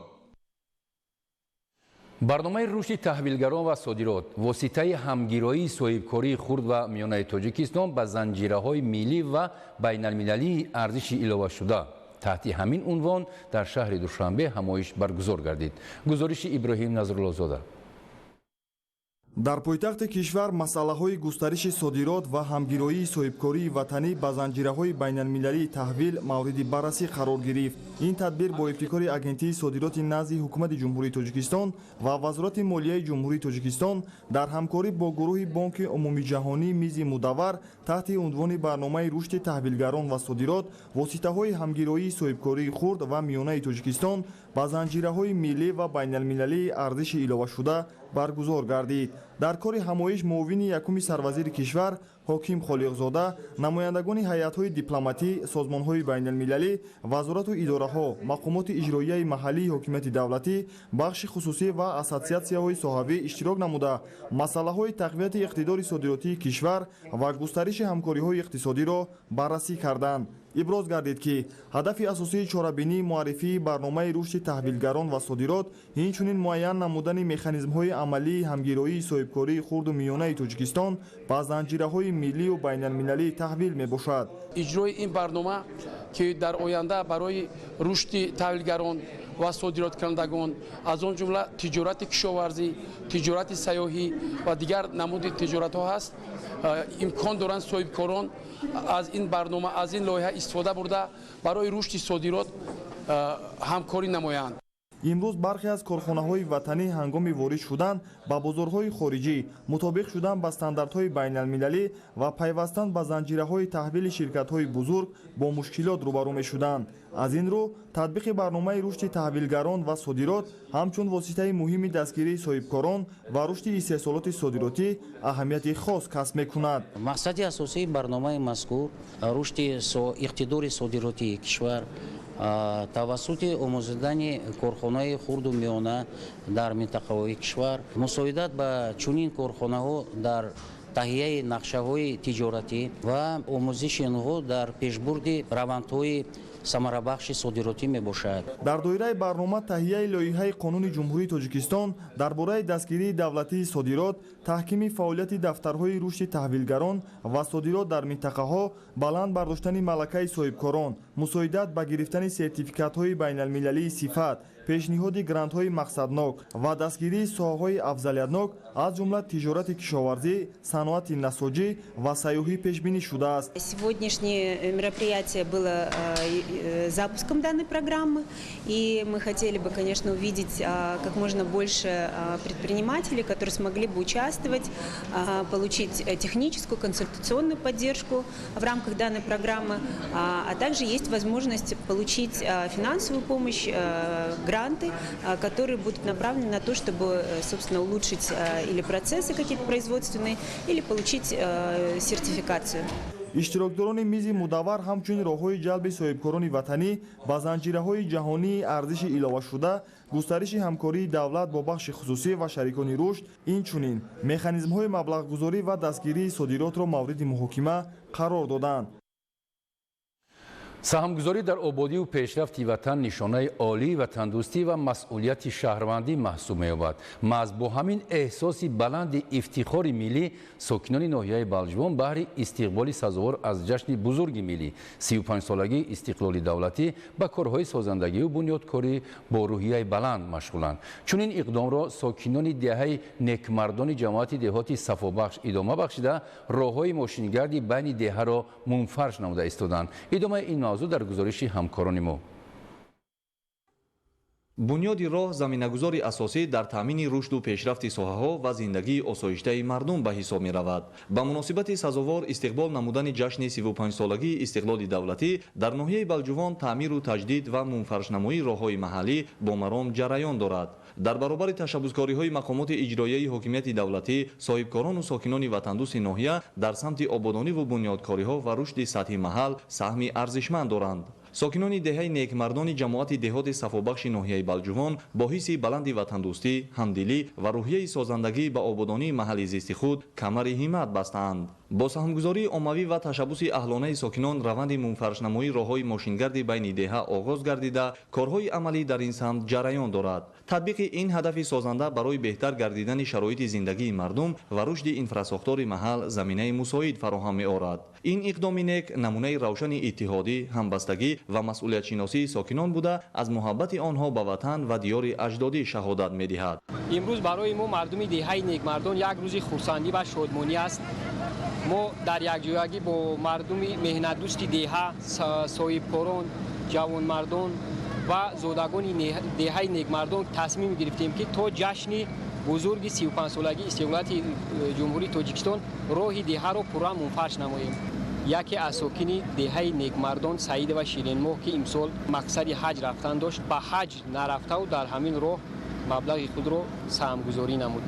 Барномаи рушди таҳвилгарон ва содирот воситаи ҳамгироии соҳибкории хурд ва миёнаи Тоҷикистон ба занҷираҳои миллӣ ва байналмилалии арзиши иловашуда таҳти ҳамин унвон дар шаҳри Душанбе ҳамоиш баргузор гардид. Гузориши Иброҳим Назруллозода. Дар пойтахти кишвар масъалаҳои густариши содирот ва ҳамгироии соҳибкории ватанӣ ба занҷираҳои байналмилалии таҳвил мавриди баррасӣ қарор гирифт. Ин тадбир бо ибтикори Агентии содироти назди Ҳукумати Ҷумҳурии Тоҷикистон ва Вазорати молияи Ҷумҳурии Тоҷикистон дар ҳамкорӣ бо гурӯҳи Бонки умумиҷаҳонӣ мизи мудаввар таҳти унвони барномаи рушди таҳвилгарон ва содирот воситаҳои ҳамгироии соҳибкории хурд ва миёнаи Тоҷикистон ба занҷираҳои миллӣ ва байналмилалии арзиши иловашуда баргузор гардид. Дар кори ҳамоиш муовини якуми сарвазири кишвар Ҳоким Холиқзода, намояндагони ҳайатҳои дипломатӣ, созмонҳои байналмилалӣ, вазорату идораҳо, мақомоти иҷроияи маҳаллии ҳокимияти давлатӣ, бахши хусусӣ ва ассотсиатсияҳои соҳавӣ иштирок намуда, масъалаҳои тақвияти иқтидори содиротии кишвар ва густариши ҳамкориҳои иқтисодиро баррасӣ карданд. Иброз гардид, ки ҳадафи асосии чорабинӣ муаррифии барномаи рушди таҳвилгарон ва содирот, инчунин муайян намудани механизмҳои амалии ҳамгироии соҳибкории хурду миёнаи Тоҷикистон ба занҷираҳои миллию байналмилалии таҳвил мебошад. Иҷрои ин барнома, ки дар оянда барои рушди таҳвилгарон ва содироткунандагон, аз он ҷумла тиҷорати кишоварзӣ, тиҷорати сайёҳӣ ва дигар намуди тиҷоратҳо ҳаст, имкон доранд соҳибкорон аз ин барнома, аз ин лоиҳа истифода бурда, барои рушди содирот ҳамкорӣ намоянд. Имрӯз бархе аз корхонаҳои ватанӣ ҳангоми ворид шудан ба бозорҳои хориҷӣ, мутобиқ шудан ба стандартҳои байналмилалӣ ва пайвастан ба занҷираҳои таҳвили ширкатҳои бузург бо мушкилот рӯбарӯ мешуданд. Аз ин рӯ татбиқи барномаи рушди таҳвилгарон ва содирот ҳамчун воситаи муҳими дастгирии соҳибкорон ва рушди истеҳсолоти содиротӣ аҳамияти хос касб мекунад. Мақсади асосии барномаи мазкур рушди иқтидори содиротии кишвар тавассути омӯзидани корхонаи хурду миёна дар минтақаҳои кишвар, мусоидат ба чунин корхонаҳо дар таҳияи нақшаҳои тиҷоратӣ ва омӯзиши онҳо дар пешбурди равандҳои самарабахши содиротӣ мебошад. Дар доираи барнома таҳияи лоиҳаи қонуни Ҷумҳурии Тоҷикистон дар бораи дастгирии давлатии содирот, таҳкими фаъолияти дафтарҳои рушди таҳвилгарон ва содирот дар минтақаҳо, баланд бардоштани малакаи соҳибкорон, мусоидат ба гирифтани сертификатҳои байналмилалии сифат, пешниҳоди грантҳои мақсаднок ва дастгирии соҳаҳои афзалиятнок, аз ҷумла тиҷорати кишоварзӣ, саноати насоҷӣ ва сайёҳӣ пешбинӣ шудааст. Сегодняшнее мероприятие было запуском данной программы, и мы хотели бы, конечно, увидеть как можно больше предпринимателей, которые смогли бы участвовать, получить техническую, консультационную поддержку в рамках данной программы, а также есть возможность получить финансовую помощь, гранты, которые будут направлены на то, чтобы, собственно, улучшить или процессы какие-то производственные, или получить сертификацию. Иштирокдорони мизи мудаввар ҳамчунин роҳҳои ҷалби соҳибкорони ватанӣ ба занҷираҳои ҷаҳонии арзиши иловашуда, густариши ҳамкории давлат бо бахши хусусӣ ва шарикони рушд, инчунин механизмҳои маблағгузорӣ ва дастгирии содиротро мавриди муҳокима қарор доданд. Саҳмгузорӣ дар ободиву пешрафти ватан нишонаи олии ватандӯстӣ ва масъулияти шаҳрвандӣ маҳсуб меёбад. Маҳз бо ҳамин эҳсоси баланди ифтихори миллӣ сокинони ноҳияи Балҷувон баҳри истиқболи сазовор аз ҷашни бузурги миллӣ 35-солагии истиқлоли давлатӣ ба корҳои созандагию бунёдкорӣ бо рӯҳияи баланд машғуланд. Чунин иқдомро сокинони деҳаи некмардони ҷамоати деҳоти Сафобахш идома бахшида, роҳҳои мошингарди байни деҳаро мунфарш намуда истоданд. Идомаи ин мавзӯъ дар гузориши ҳамкорони мо. Бунёди роҳ заминагузори асосӣ дар таъмини рушду пешрафти соҳаҳо ва зиндагии осоиштаи мардум ба ҳисоб меравад. Ба муносибати сазовор истиқбол намудани ҷашни 35-солагии истиқлоли давлатӣ дар ноҳияи Балҷувон таъмиру таҷдид ва мунфаршнамоии роҳҳои маҳаллӣ бо маром ҷараён дорад. Дар баробари ташаббускориҳои мақомоти иҷроияи ҳокимияти давлатӣ, соҳибкорону сокинони ватандӯсти ноҳия дар самти ободониву бунёдкориҳо ва рушди сатҳи маҳал саҳми арзишманд доранд. Сокинони деҳаи некмардони ҷамоати деҳоти Сафобахши ноҳияи Балҷувон бо ҳисси баланди ватандӯстӣ, ҳамдилӣ ва рӯҳияи созандагӣ ба ободонии маҳалли зисти худ камари ҳиммат бастаанд. Бо саҳмгузории оммавӣ ва ташаббуси аҳлонаи сокинон раванди мунфаршнамоии роҳҳои мошингарди байни деҳа оғоз гардида, корҳои амалӣ дар ин самт ҷараён дорад. Татбиқи ин ҳадафи созанда барои беҳтар гардидани шароити зиндагии мардум ва рушди инфрасохтори маҳал заминаи мусоид фароҳам меорад. Ин иқдоми нек намунаи равшани иттиҳодӣ, ҳамбастагӣ ва масъулиятшиносии сокинон буда, аз муҳаббати онҳо ба ватан ва диёри аҷдодӣ шаҳодат медиҳад. Имрӯз барои мо мардуми деҳаи некмардон як рӯзи хурсандӣ ва шодмонӣ аст. Мо дар якҷоягӣ бо мардуми меҳнатдӯсти деҳа, соҳибкорон, ҷавонмардон ва зодагони деҳаи некмардон тасмим гирифтем, ки то ҷашни бузурги 35-солагии истиқлолияти Ҷумҳурии Тоҷикистон роҳи деҳаро пурра мунфарш намоем. Яке аз сокини деҳаи некмардон Саидова Ширинмоҳ, ки имсол мақсади ҳаҷ рафтан дошт, ба ҳаҷ нарафтаву дар ҳамин роҳ маблағи худро саҳмгузорӣ намуд.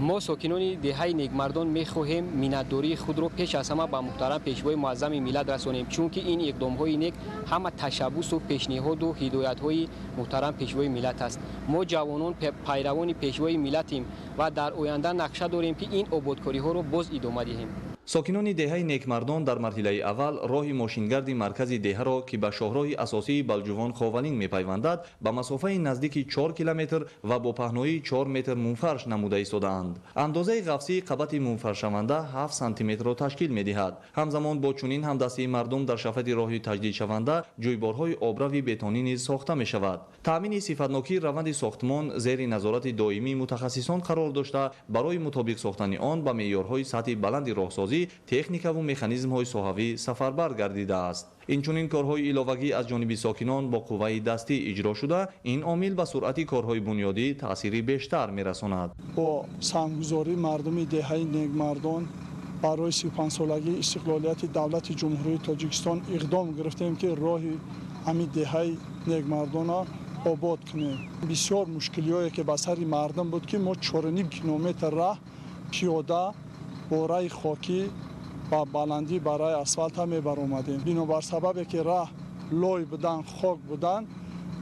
Мо сокинони деҳаи Некмардон мехоҳем миннатдории худро пеш аз ҳама ба муҳтарам Пешвои Муаззами миллат расонем, чунки ин иқдомҳои нек ҳама ташаббусу пешниҳоду ҳидоятҳои муҳтарам Пешвои миллат аст. Мо ҷавонон пайравони Пешвои миллатем ва дар оянда нақша дорем, ки ин ободкориҳоро боз идома диҳем. Сокинони деҳаи Некмардон дар марҳилаи аввал роҳи мошингарди маркази деҳаро, ки ба шоҳроҳи асосии Балҷувон Ховалинг мепайвандад, ба масофаи наздики 4 километр ва бо паҳноии 4 метр мунфарш намуда истодаанд. Андозаи ғафсии қабати мунфаршаванда 7 сантиметрро ташкил медиҳад. Ҳамзамон бо чунин ҳамдастии мардум дар шафати роҳи таҷдидшаванда ҷӯйборҳои обрави бетонӣ низ сохта мешавад. Таъмини сифатнокии раванди сохтмон зери назорати доимии мутахассисон қарор дошта, барои мутобиқ сохтани он ба меъёрҳои сатҳи баланди роҳсозӣ техникаву механизмҳои соҳавӣ сафарбар гардидааст. Инчунин корҳои иловагӣ аз ҷониби сокинон бо қувваи дастӣ иҷро шуда, ин омил ба суръати корҳои бунёдӣ таъсири бештар мерасонад. Бо саҳмгузории мардуми деҳаи Некмардон барои 35-солагии истиқлолияти давлати Ҷумҳурии Тоҷикистон иқдом гирифтем, ки роҳи ҳамин деҳаи Некмардонро обод кунем. Бисёр мушкилиҳое ки ба сари мардум буд, ки мо 4,5 километр раҳ пиёда бо раи хокӣ ва баландӣ барои асфалта мебаромадем. Бинобар сабабе ки раҳ лой будан, хок будан,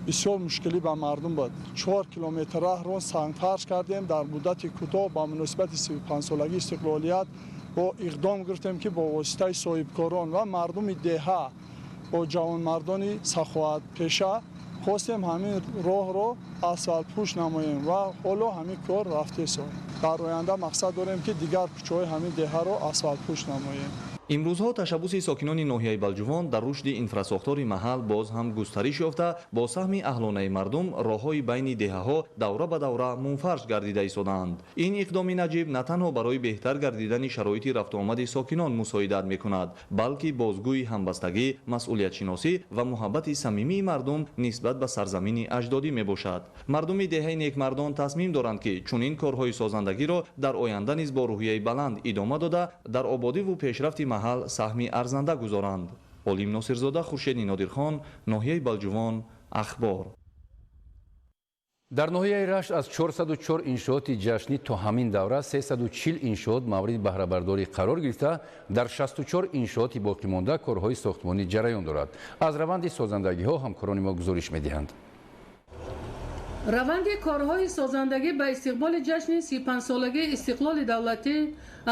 бисёр мушкилӣ ба мардум буд. 4 километр раҳро сангфарш кардем дар муддати кӯтоҳ. Ба муносибати 35-солагии истиқлолият бо иқдом гирифтем, ки бо воситаи соҳибкорон ва мардуми деҳа, бо ҷавонмардони саховатпеша хостем ҳамин роҳро асфалтпӯш намоем ва ҳоло ҳамин кор рафтесо. Дар оянда мақсад дорем, ки дигар кӯчаҳои ҳамин деҳаро асфалтпӯш намоем. Имрӯзҳо ташаббуси сокинони ноҳияи Балҷувон дар рушди инфрасохтори маҳал боз ҳам густариш ёфта, бо саҳми аҳлонаи мардум роҳҳои байни деҳаҳо давра ба давра мунфарш гардида истодаанд. Ин иқдоми наҷиб на танҳо барои беҳтар гардидани шароити рафтуомади сокинон мусоидат мекунад, балки бозгӯи ҳамбастагӣ, масъулиятшиносӣ ва муҳаббати самимии мардум нисбат ба сарзамини аҷдодӣ мебошад. Мардуми деҳаи Некмардон тасмим доранд, ки чунин корҳои созандагиро дар оянда низ бо рӯҳияи баланд идома дода, дар ободиву пешрафти маҳал саҳми арзанда гузоранд. Олим Носирзода, Хуршеди Нодирхон, ноҳияи Балҷувон, Ахбор. Дар ноҳияи Рашт аз 404 иншооти ҷашнӣ то ҳамин давра 340 иншоот мавриди баҳрабардорӣ қарор гирифта, дар 64 иншооти боқимонда корҳои сохтмонӣ ҷараён дорад. Аз раванди созандагиҳо ҳамкорони мо гузориш медиҳанд. Раванди корҳои созандагӣ ба истиқболи ҷашни 35-солагии истиқлоли давлатӣ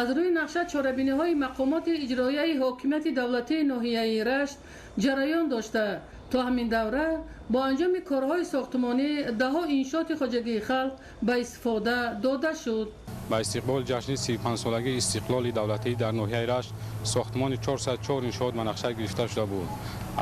аз рӯи нақша чорабиниҳои мақомоти иҷроияи ҳокимияти давлатии ноҳияи Рашт ҷараён дошта, то ҳамин давра бо анҷоми корҳои сохтмонӣ даҳо иншооти хоҷагии халқ ба истифода дода шуд. Ба истиқболи ҷашни 35-солагии истиқлоли давлатӣ дар ноҳияи Рашт сохтмони 404 иншоот ба нақша гирифта шуда буд.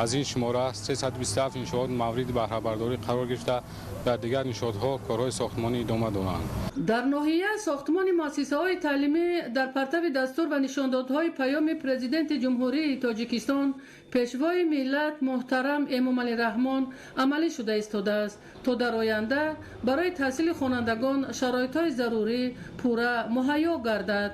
Аз ин шумора 327 иншоот мавриди баҳрабардорӣ қарор гирифта, дар дигар иншоотҳо корҳои сохтмонӣ идома доранд. Дар ноҳия сохтмони муассисаҳои таълимӣ дар партави дастур ва нишондодҳои паёми Президенти Ҷумҳурии Тоҷикистон, Пешвои миллат муҳтарам Эмомалӣ Раҳмон амалӣ шуда истодааст, то дар оянда барои таҳсили хонандагон шароитҳои зарурӣ пурра муҳайё гардад.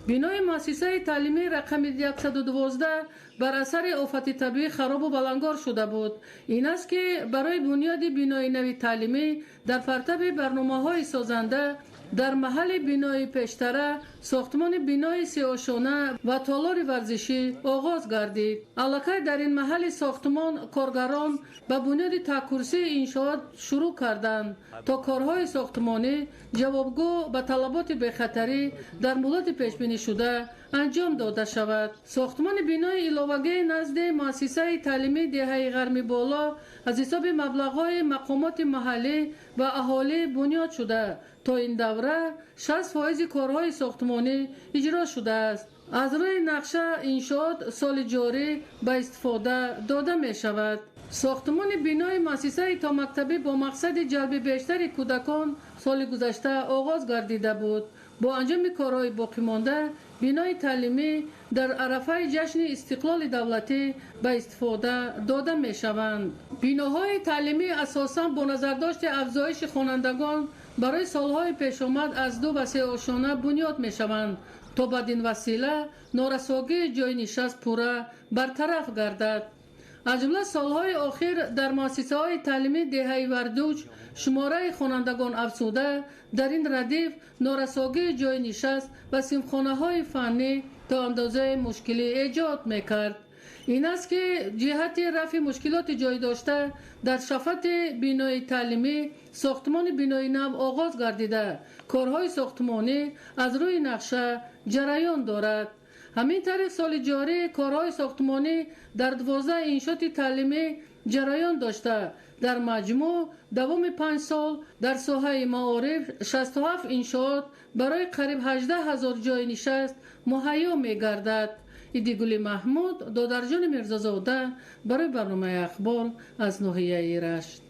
Бинои муассисаи таълимии рақами 112 бар асари офати табиӣ харобу балангор шуда буд. Ин аст, ки барои бунёди бинои нави таълимӣ дар партави барномаҳои созанда дар маҳалли бинои пештара сохтмони бинои сеошона ва толори варзишӣ оғоз гардид. Аллакай дар ин маҳалли сохтмон коргарон ба бунёди такурсии иншоот шурӯъ карданд, то корҳои сохтмонӣ ҷавобгӯ ба талаботи бехатарӣ дар муҳлати пешбинишуда анҷом дода шавад. Сохтмони бинои иловагии назди муассисаи таълимии деҳаи Ғарми Боло аз ҳисоби маблағҳои мақомоти маҳаллӣ ва аҳолӣ бунёд шуда, то ин давра 60% корҳои сохтмонӣ иҷро шудааст. Аз рӯи нақша иншоот соли ҷорӣ ба истифода дода мешавад. Сохтмони бинои муассисаи томактабӣ бо мақсади ҷалби бештари кӯдакон соли гузашта оғоз гардида буд. Бо анҷоми корҳои боқимонда бинои таълимӣ дар арафаи ҷашни истиқлоли давлатӣ ба истифода дода мешаванд. Биноҳои таълимӣ асосан бо назардошти афзоиши хонандагон барои солҳои пешомад аз 2 ва 3 ошона бунёд мешаванд, то бадин васила норасогии ҷойнишаст пурра бартараф гардад. Аз ҷумла солҳои охир дар муассисаҳои таълимии деҳаи Вардуҷ шумораи хонандагон афзуда, дар ин радиф норасогии ҷойи нишаст ва синфхонаҳои фаннӣ то андозаи мушкилӣ эҷод мекард. Ин аст ки ҷиҳати рафъи мушкилоти ҷой дошта дар шафати бинои таълимӣ сохтмони бинои нав оғоз гардида, корҳои сохтмонӣ аз рӯи нақша ҷараён дорад. Ҳамин тариқ соли ҷорӣ корҳои сохтмонӣ дар 12 иншооти таълимӣ ҷараён дошта, дар маҷмӯъ давоми 5 сол дар соҳаи маориф 67 иншоот барои қариб 18 ҳазор ҷойи нишаст муҳайё мегардад. Идигули Маҳмуд, Додарҷони Мирзозода барои барномаи Ахбор аз ноҳияи Рашт.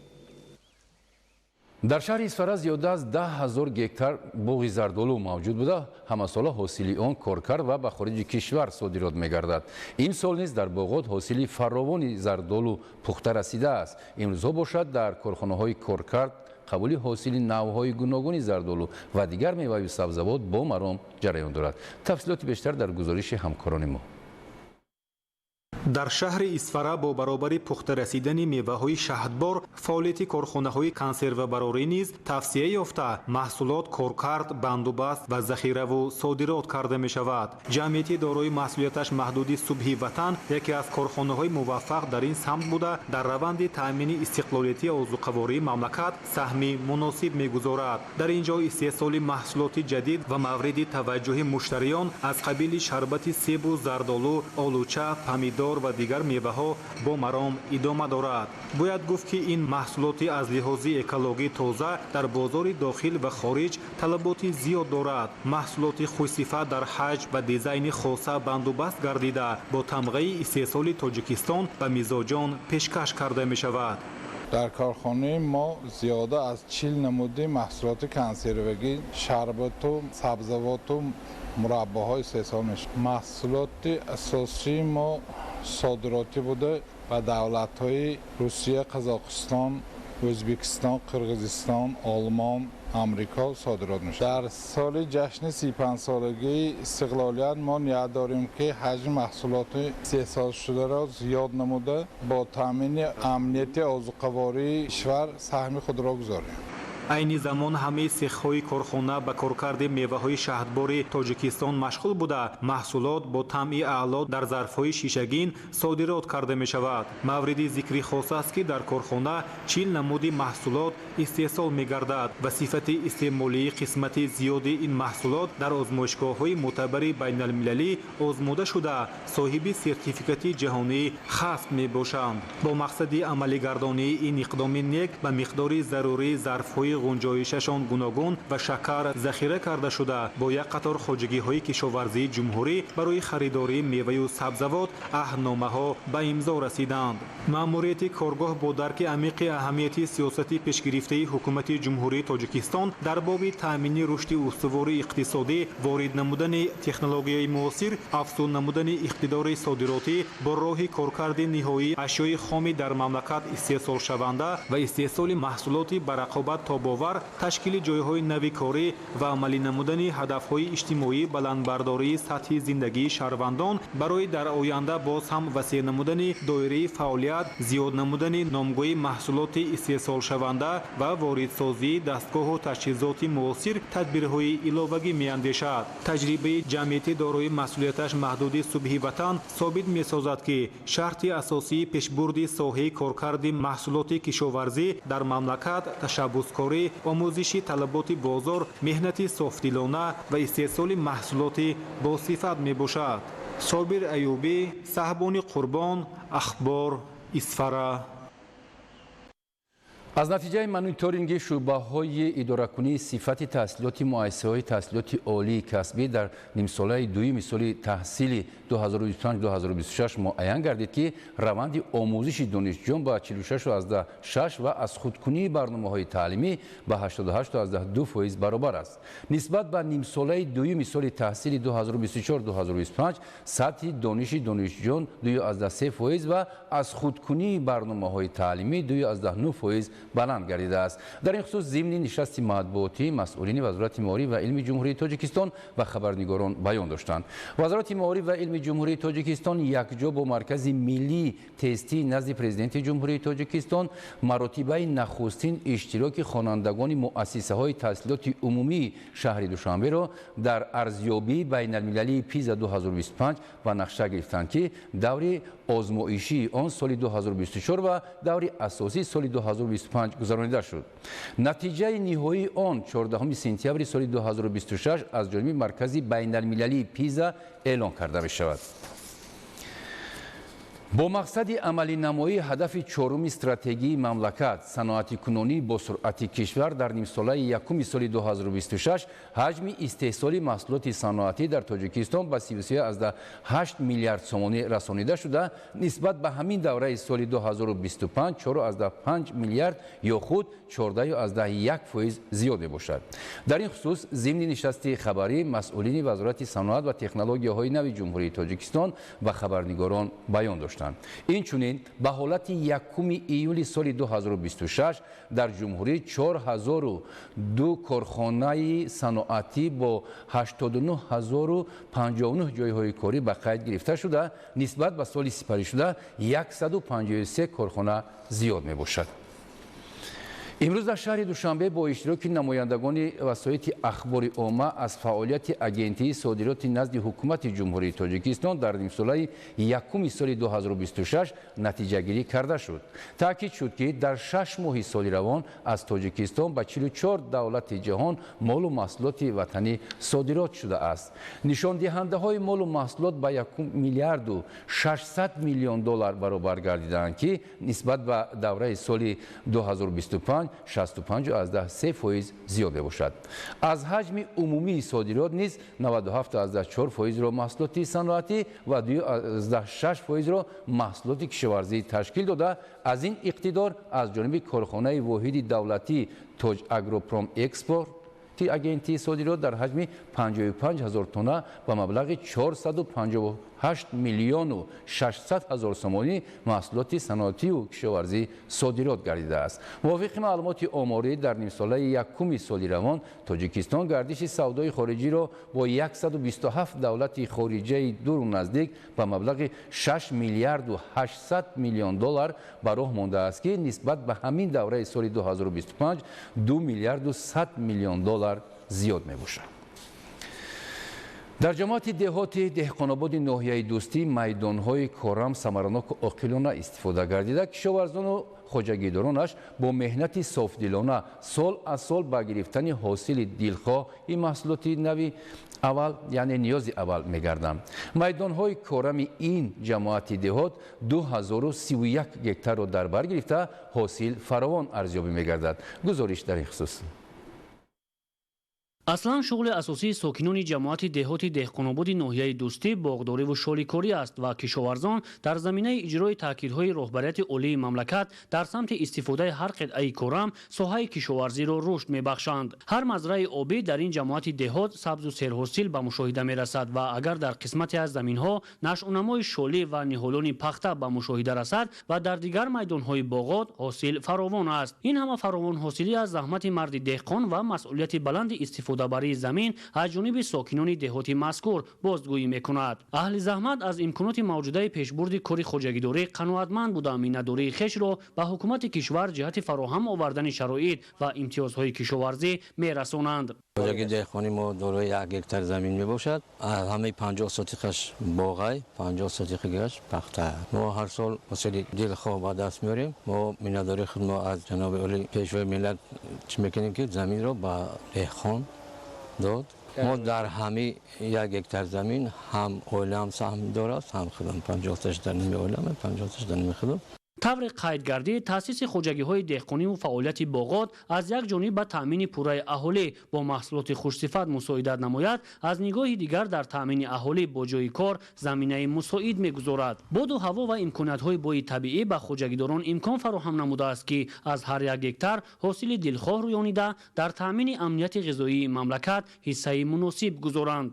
Дар шаҳри Исфара зиёда аз 10 000 гектар боғи зардолу мавҷуд буда, ҳамасола ҳосили он коркард ва ба хориҷи кишвар содирот мегардад. Имсол низ дар боғот ҳосили фаровони зардолу пухта расидааст. Имрӯзҳо бошад дар корхонаҳои коркард қабули ҳосили навъҳои гуногуни зардолу ва дигар меваю сабзавот бо маром ҷараён дорад. Тафсилоти бештар дар гузориши ҳамкорони мо. Дар шаҳри Исфара бо баробари пухта расидани меваҳои шаҳдбор фаъолияти корхонаҳои консервабарорӣ низ тавсия ёфта, маҳсулот коркард, бандубаст ва захираву содирот карда мешавад. Ҷамъияти дорои масъулияташ маҳдуди Субҳи Ватан яке аз корхонаҳои муваффақ дар ин самт буда, дар раванди таъмини истиқлолияти озуқавории мамлакат саҳми муносиб мегузорад. Дар ин ҷо истеҳсоли маҳсулоти ҷадид ва мавриди таваҷҷӯҳи муштариён аз қабили шарбати себу зардолу, олуча, помидор ва дигар меваҳо бо маром идома дорад. Бояд гуфт, ки ин маҳсулоти аз лиҳози экологӣ тоза дар бозори дохил ва хориҷ талаботи зиёд дорад. Маҳсулоти хушсифат дар ҳаҷм ва дизайни хоса бандубаст гардида, бо тамғаи истеҳсоли Тоҷикистон ба мизоҷон пешкаш карда мешавад. Дар корхонаи мо зиёда аз 40 намуди маҳсулоти консервагӣ, шарбату сабзавоту мураббоҳо истеҳсол мешавад. Маҳсулоти асосии мо содиротӣ буда ба давлатҳои Русия, Қазоқистон, Ӯзбекистон, Қирғизистон, Олмон, Амрико содирот мешавад. Дар соли ҷашни 35-солагии истиқлолият мо ният дорем, ки ҳаҷми маҳсулоти истеҳсолшударо зиёд намуда, бо таъмини амнияти озуқавории кишвар саҳми худро гузорем. Айни замон ҳамаи сехҳои корхона ба коркарди меваҳои шаҳдбори Тоҷикистон машғул буда, маҳсулот бо таъми аъло дар зарфҳои шишагин содирот карда мешавад. Мавриди зикри хос аст, ки дар корхона 40 намуди маҳсулот истеҳсол мегардад ва сифати истеъмолии қисмати зиёди ин маҳсулот дар озмоишгоҳҳои мӯътабари байналмилалӣ озмуда шуда, соҳиби сертификати ҷаҳонӣ хасб мебошанд. Бо мақсади амалигардонии ин иқдоми нек ба миқдори зарурии зарфҳои гунҷоишашон гуногун ва шакар захира карда шуда, бо як қатор хоҷагиҳои кишоварзии ҷумҳурӣ барои харидории меваю сабзавот аҳдномаҳо ба имзо расиданд. Маъмурияти коргоҳ бо дарки амиқи аҳамияти сиёсати пешгирифтаи ҳукумати Ҷумҳурии Тоҷикистон дар боби таъмини рушди устувори иқтисодӣ, ворид намудани технологияи муосир, афзун намудани иқтидори содиротӣ бо роҳи коркарди ниҳоии ашёи хоми дар мамлакат истеҳсолшаванда ва истеҳсоли маҳсулоти ба рақобат тобовар, ташкили ҷойҳои нави корӣ ва амалӣ намудани ҳадафҳои иҷтимоӣ, баландбардории сатҳи зиндагии шаҳрвандон барои дар оянда боз ҳам васеъ намудани доираи фаъолият, зиёд намудани номгӯи маҳсулоти истеҳсолшаванда ва воридсозии дастгоҳу таҷҳизоти муосир тадбирҳои иловагӣ меандешад. Таҷрибаи ҷамъияти дорои масъулияташ маҳдуди Субҳи Ватан собит месозад, ки шарти асосии пешбурди соҳаи коркарди маҳсулоти кишоварзӣ дар мамлакат ташаббускорӣ, омӯзиши талаботи бозор, меҳнати софдилона ва истеҳсоли маҳсулоти босифат мебошад. Собир Аюбӣ, Саҳбони Қурбон, Ахбор, Исфара. Аз натиҷаи мониторинги шӯъбаҳои идоракунии сифати таҳсилоти муассисаҳои таҳсилоти олии касбӣ дар нимсолаи дуюми соли таҳсили 2025-2026 муайян гардид, ки раванди омӯзиши донишҷӯён ба 46,6 ва аз худкунии барномаҳои таълимӣ ба 88,2% баробар аст. Нисбат ба нимсолаи дуюми соли таҳсили 2024-2025 сатҳи дониши донишҷӯён 2,3% ва аз худкунии барномаҳои таълимӣ 2,9% баланд гардидааст. Дар ин хусус зимни нишасти матбуотӣ масъулини Вазорати маориф ва илми Ҷумҳурии Тоҷикистон ва хабарнигорон баён доштанд. Вазорати маориф ва илми Ҷумҳурии Тоҷикистон якҷо бо Маркази миллии тестии назди Президенти Ҷумҳурии Тоҷикистон маротибаи нахустин иштироки хонандагони муассисаҳои таҳсилоти умумии шаҳри Душанберо дар арзёбии байналмилалии ПИЗа 2025 ба нақша гирифтанд, ки даври озмоишии он соли 2024 ва даври асосии соли 2025 гузаронида шуд. Натиҷаи ниҳоии он 14 сентябри соли 2026 аз ҷониби Маркази байналмилалии ПИЗа эълон карда мешавад. Бо мақсади амалинамоии ҳадафи чоруми стратегии мамлакат, саноатикунонии босуръати кишвар, дар нимсолаи якуми соли 2026 ҳаҷми истеҳсоли маҳсулоти саноатӣ дар Тоҷикистон ба 33,8 миллиард сомонӣ расонида шуда, нисбат ба ҳамин давраи соли 2025 4,5 миллиард ё худ 14,1% зиёд мебошад. Дар ин хусус зимни нишасти хабарӣ масъулини Вазорати саноат ва технологияҳои нави Ҷумҳурии Тоҷикистон ва хабарнигорон баён доштанд. Инчунин ба ҳолати 1 июли соли 2026 дар ҷумҳурӣ 4002 корхонаи саноатӣ бо 89059 ҷойҳои корӣ ба қайд гирифта шуда, нисбат ба соли сипаришуда 153 корхона зиёд мебошад. Имрӯз дар шаҳри Душанбе бо иштироки намояндагони васоити ахбори омма аз фаъолияти Агентии содироти назди Ҳукумати Ҷумҳурии Тоҷикистон дар нимсолаи якуми соли 2026 натиҷагирӣ карда шуд. Таъкид шуд, ки дар 6 моҳи соли равон аз Тоҷикистон ба 44 давлати ҷаҳон молу маҳсулоти ватанӣ содирот шудааст. Нишондиҳандаҳои молу маҳсулот ба 1 миллиарду 600 миллион доллар баробар гардидаанд, ки нисбат ба давраи соли 2025 65,3% зиёд мебошад. Аз ҳаҷми умумии содирот низ 97,4%-ро маҳсулоти саноатӣ ва 2,6%-ро маҳсулоти кишоварзӣ ташкил дода, аз ин иқтидор аз ҷониби корхонаи воҳиди давлатии Тоҷ Агропром Экспорт агентии содирот дар ҳаҷми 55 ҳазор тонна ба маблағи 458 миллиону 600 ҳазор сомонӣ маҳсулоти саноатию кишоварзӣ содирот гардидааст. Мувофиқи маълумоти оморӣ, дар нимсолаи якуми соли равон Тоҷикистон гардиши савдои хориҷиро бо 127 давлати хориҷаи дуру наздик ба маблағи 6 миллиарду 800 миллион доллар ба роҳ мондааст, ки нисбат ба ҳамин давраи соли 2025 2 миллиарду 100 миллион доллар зиёд мебошад. Дар ҷамоати деҳоти Деҳқонободи ноҳияи Дӯстӣ майдонҳои корам самараноку оқилона истифода гардида, кишоварзону хоҷагидоронаш бо меҳнати софдилона сол аз сол ба гирифтани ҳосили дилхоҳи маҳсулоти нави аввал, яъне ниёзи аввал мегарданд. Майдонҳои корами ин ҷамоати деҳот 2031 гектарро дар бар гирифта, ҳосил фаровон арзёбӣ мегардад. Гузориш дар ин хусус. Аслан шуғли асосии сокинони ҷамоати деҳоти Деҳқонободи ноҳияи Дӯстӣ боғдориву шоликорӣ аст ва кишоварзон дар заминаи иҷрои таъкидҳои роҳбарияти олии мамлакат дар самти истифодаи ҳар қитъаи корам соҳаи кишоварзиро рушд мебахшанд. Ҳар мазраи обӣ дар ин ҷамоати деҳот сабзу серҳосил ба мушоҳида мерасад ва агар дар қисмате аз заминҳо нашъунамои шолӣ ва ниҳолони пахта ба мушоҳида расад ва дар дигар майдонҳои боғот ҳосил фаровон аст. Ин ҳама фаровонҳосилӣ аз заҳмати марди деҳқон ва масъулияти баланди истифода истифодабарии замин аз ҷониби сокинони деҳоти мазкур бозгӯӣ мекунад. Аҳли заҳмат аз имконоти мавҷудаи пешбурди кори хоҷагидорӣ қаноатманд буда, миннатдории хешро ба ҳукумати кишвар ҷиҳати фароҳам овардани шароит ва имтиёзҳои кишоварзӣ мерасонанд. Хоҷагии деҳқонии мо дорои 1 гектар замин мебошад. Ҳамаи 50 сотиқаш боғай, 50 сотиқаш пахта. Мо ҳар сол ҳосили дилхоҳ ба даст меорем. Мо миннатдории худро аз ҷаноби олӣ Пешвои миллат чӣ мекунем, ки заминро ба деҳқон дод. Мо дар ҳамаи 1 гектар замин ҳам оилаам саҳм дорад, ҳам худам 50-таш дар ними оилаам, 50-таш дар ними худам. Тавре қайд гардид, таъсиси хоҷагиҳои деҳқониву фаъолияти боғот аз як ҷониб ба таъмини пурраи аҳолӣ бо маҳсулоти хушсифат мусоидат намояд, аз нигоҳи дигар дар таъмини аҳолӣ бо ҷойи кор заминаи мусоид мегузорад. Боду ҳаво ва имкониятҳои бои табиӣ ба хоҷагидорон имкон фароҳам намудааст, ки аз ҳар як гектар ҳосили дилхоҳ рӯёнида дар таъмини амнияти ғизоии мамлакат ҳиссаи муносиб гузоранд.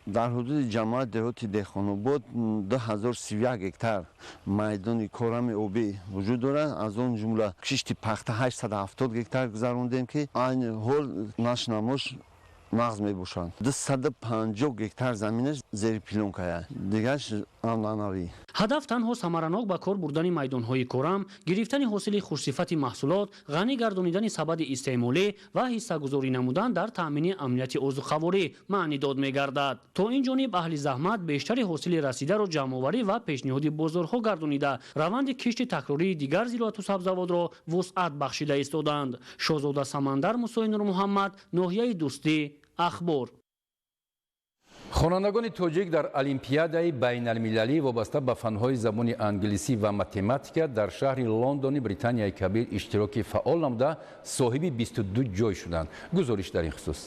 Дар ҳудуди ҷамоати деҳоти Деҳқонобод 2031 гектар майдони корами обӣ вуҷуд дорад. Аз он ҷумла кишти пахта 870 гектар гузарондем, ки айни ҳол нашнамош нағз мебошанд. 250 гектар заминаш зери плёнкая, дигараш анъанавӣ. Ҳадаф танҳо самаранок ба кор бурдани майдонҳои корам, гирифтани ҳосили хушсифати маҳсулот, ғанӣ гардонидани сабади истеъмолӣ ва ҳиссагузорӣ намудан дар таъмини амнияти озуқаворӣ маънидод мегардад. То ин ҷониб аҳли заҳмат бештари ҳосили расидаро ҷамъоварӣ ва пешниҳоди бозорҳо гардонида, раванди кишти такрории дигар зироату сабзавотро вусъат бахшида истоданд. Шоҳзода Самандар, Мусои Нурмуҳаммад, ноҳияи Дӯстӣ, Ахбор. Хонандагони тоҷик дар Олимпиадаи байналмилалӣ вобаста ба фанҳои забони англисӣ ва математика дар шаҳри Лондони Британияи Кабир иштироки фаъол намуда, соҳиби 22 ҷой шуданд. Гузориш дар ин хусус.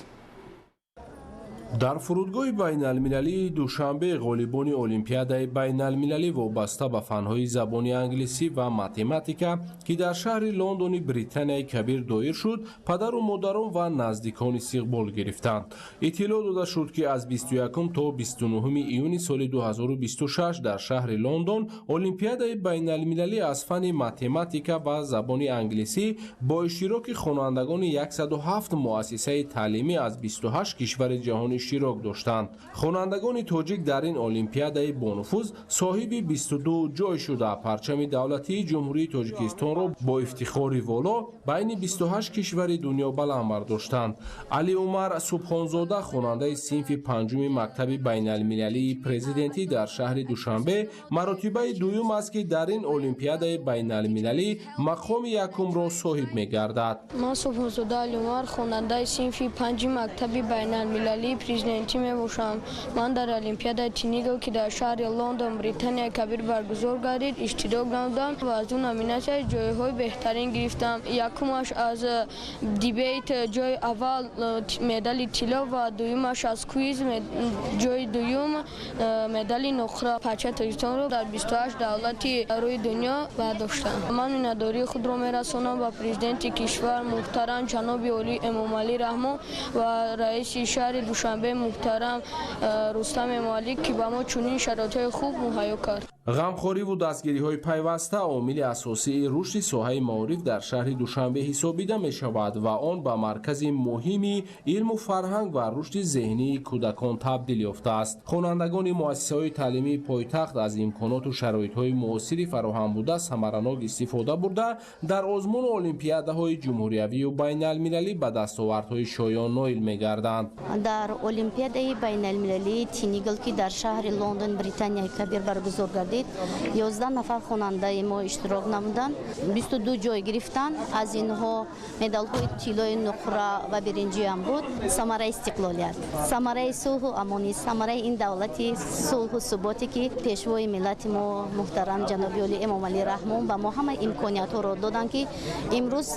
Дар фурудгоҳи байналмилалии Душанбе ғолибони Олимпиадаи байналмилалӣ вобаста ба фанҳои забони англисӣ ва математика, ки дар шаҳри Лондони Британияи Кабир доир шуд, падару модарон ва наздикон истиқбол гирифтанд. Иттилоъ дода шуд, ки аз 21 то 29 июни соли 2026 дар шаҳри Лондон Олимпиадаи байналмилалӣ аз фани математика ва забони англисӣ бо иштироки хонандагони 107 муассисаи таълимӣ аз 28 кишвари ҷаҳон иштирок доштанд. Хонандагони тоҷик дар ин олимпиадаи бонуфуз соҳиби 22 ҷой шуда, парчами давлатии Ҷумҳурии Тоҷикистонро бо ифтихори воло байни 28 кишвари дунё баланд бардоштанд. Али Умар Субҳонзода, хонандаи синфи панҷуми мактаби байналмилалии президентӣ дар шаҳри Душанбе, маротибаи дуюм аст, ки дар ин олимпиадаи байналмилалӣ мақоми якумро соҳиб мегардад. Ман Субҳонзода Али Умар, хонандаи синфи панҷи мактаби байналмилалии президентӣ мебошам. Ман дар Олимпиадаи Тинигл, ки дар шаҳри Лондон, Британияи Кабир баргузор гардид, иштирок намудам ва аз ду номинатсия ҷойҳои беҳтарин гирифтам. Якумаш аз дебейт ҷои аввал, медали тилло, ва дуюмаш аз квиз ҷои дуюм, медали нуқра. Парчаи Тоҷикистонро дар 28 давлати рӯи дунё бардоштам. Ман миннатдории худро мерасонам ба президенти кишвар муҳтарам ҷаноби олӣ Эмомалӣ Раҳмон ва раиси шаҳри Душанбе муҳтарам Рустам Эмомалӣ, ки ба мо чунин шароитҳои хуб муҳайё кард. Ғамхориву дастгириҳои пайваста омили асосии рушди соҳаи маориф дар шаҳри Душанбе ҳисобида мешавад ва он ба маркази муҳими илму фарҳанг ва рушди зеҳнии кӯдакон табдил ёфтааст. Хонандагони муассисаҳои таълимии пойтахт аз имконоту шароитҳои муосири фароҳам буда самаранок истифода бурда, дар озмуну олимпиадаҳои ҷумҳуриявию байналмилалӣ ба дастовардҳои шоён ноил мегарданд. Дар олимпиадаи байналмилалии Тинигл, ки дар шаҳри Лондон, Британияи Кабир баргузор гардид, 11 нафар хонандаи мо иштирок намуданд, 22 ҷой гирифтанд. Аз инҳо медалҳои тиллои, нуқра ва биринҷиам буд. Самараи истиқлолият, самараи сулҳу амонӣ, самараи ин давлати сулҳу суботе, ки пешвои миллати мо муҳтарам ҷаноби олӣ Эмомалӣ Раҳмон ба мо ҳама имкониятҳоро доданд, ки имрӯз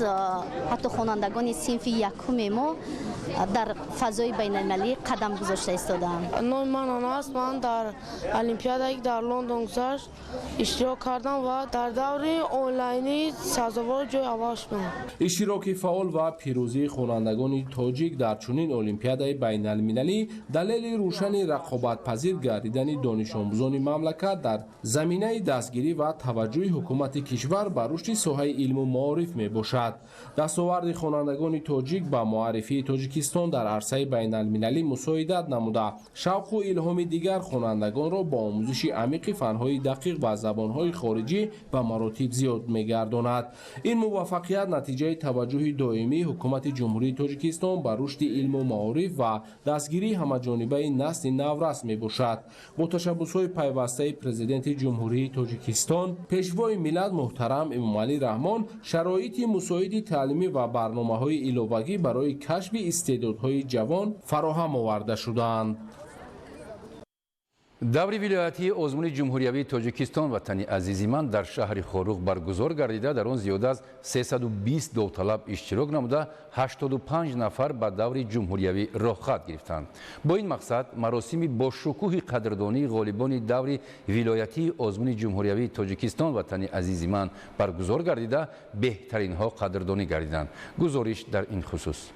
ҳатто хонандагони синфи якуми мо дар фазои байналмилалӣ қадам гузошта истодаанд. Номи ман Ана аст. Ман дар олимпиадае, ки дар Лондон гузашт, иштирок кардам ва дар даври онлайнӣ сазовори ҷои аввал шудам. Иштироки фаъол ва пирӯзии хонандагони тоҷик дар чунин олимпиадаи байналмилалӣ далели рӯшани рақобатпазир гардидани донишомӯзони мамлакат дар заминаи дастгирӣ ва таваҷҷӯҳи ҳукумати кишвар ба рушди соҳаи илму маориф мебошад. Дастоварди хонандагони тоҷик ба муаррифии Тоҷикистон дар арсаи байналмилалӣ мусоидат намуда, шавқу илҳоми дигар хонандагонро бо омӯзиши амиқи фанҳои дақиқ ва забонҳои хориҷӣ ба маротиб зиёд мегардонад. Ин муваффақият натиҷаи таваҷҷӯҳи доимии ҳукумати Ҷумҳурии Тоҷикистон ба рушди илму маориф ва дастгирии ҳамаҷонибаи насли наврас мебошад. Бо ташаббусҳои пайвастаи Президенти Ҷумҳурии Тоҷикистон, Пешвои миллат муҳтарам Эмомалӣ Раҳмон, шароити мусоиди таълимӣ ва барномаҳои иловагӣ барои кашфи истеъдодҳои ҷавон фароҳам оварда шудаанд. Даври вилоятии озмуни ҷумҳуриявии Тоҷикистон «Ватани азизи ман» дар шаҳри Хоруғ баргузор гардида, дар он зиёда аз 320 довталаб иштирок намуда, 85 нафар ба даври ҷумҳуриявӣ роҳхат гирифтанд. Бо ин мақсад маросими бошукӯҳи қадрдонии ғолибони даври вилоятии озмуни ҷумҳуриявии Тоҷикистон «Ватани азизи ман» баргузор гардида, беҳтаринҳо қадрдонӣ гардиданд. Гузориш дар ин хусус.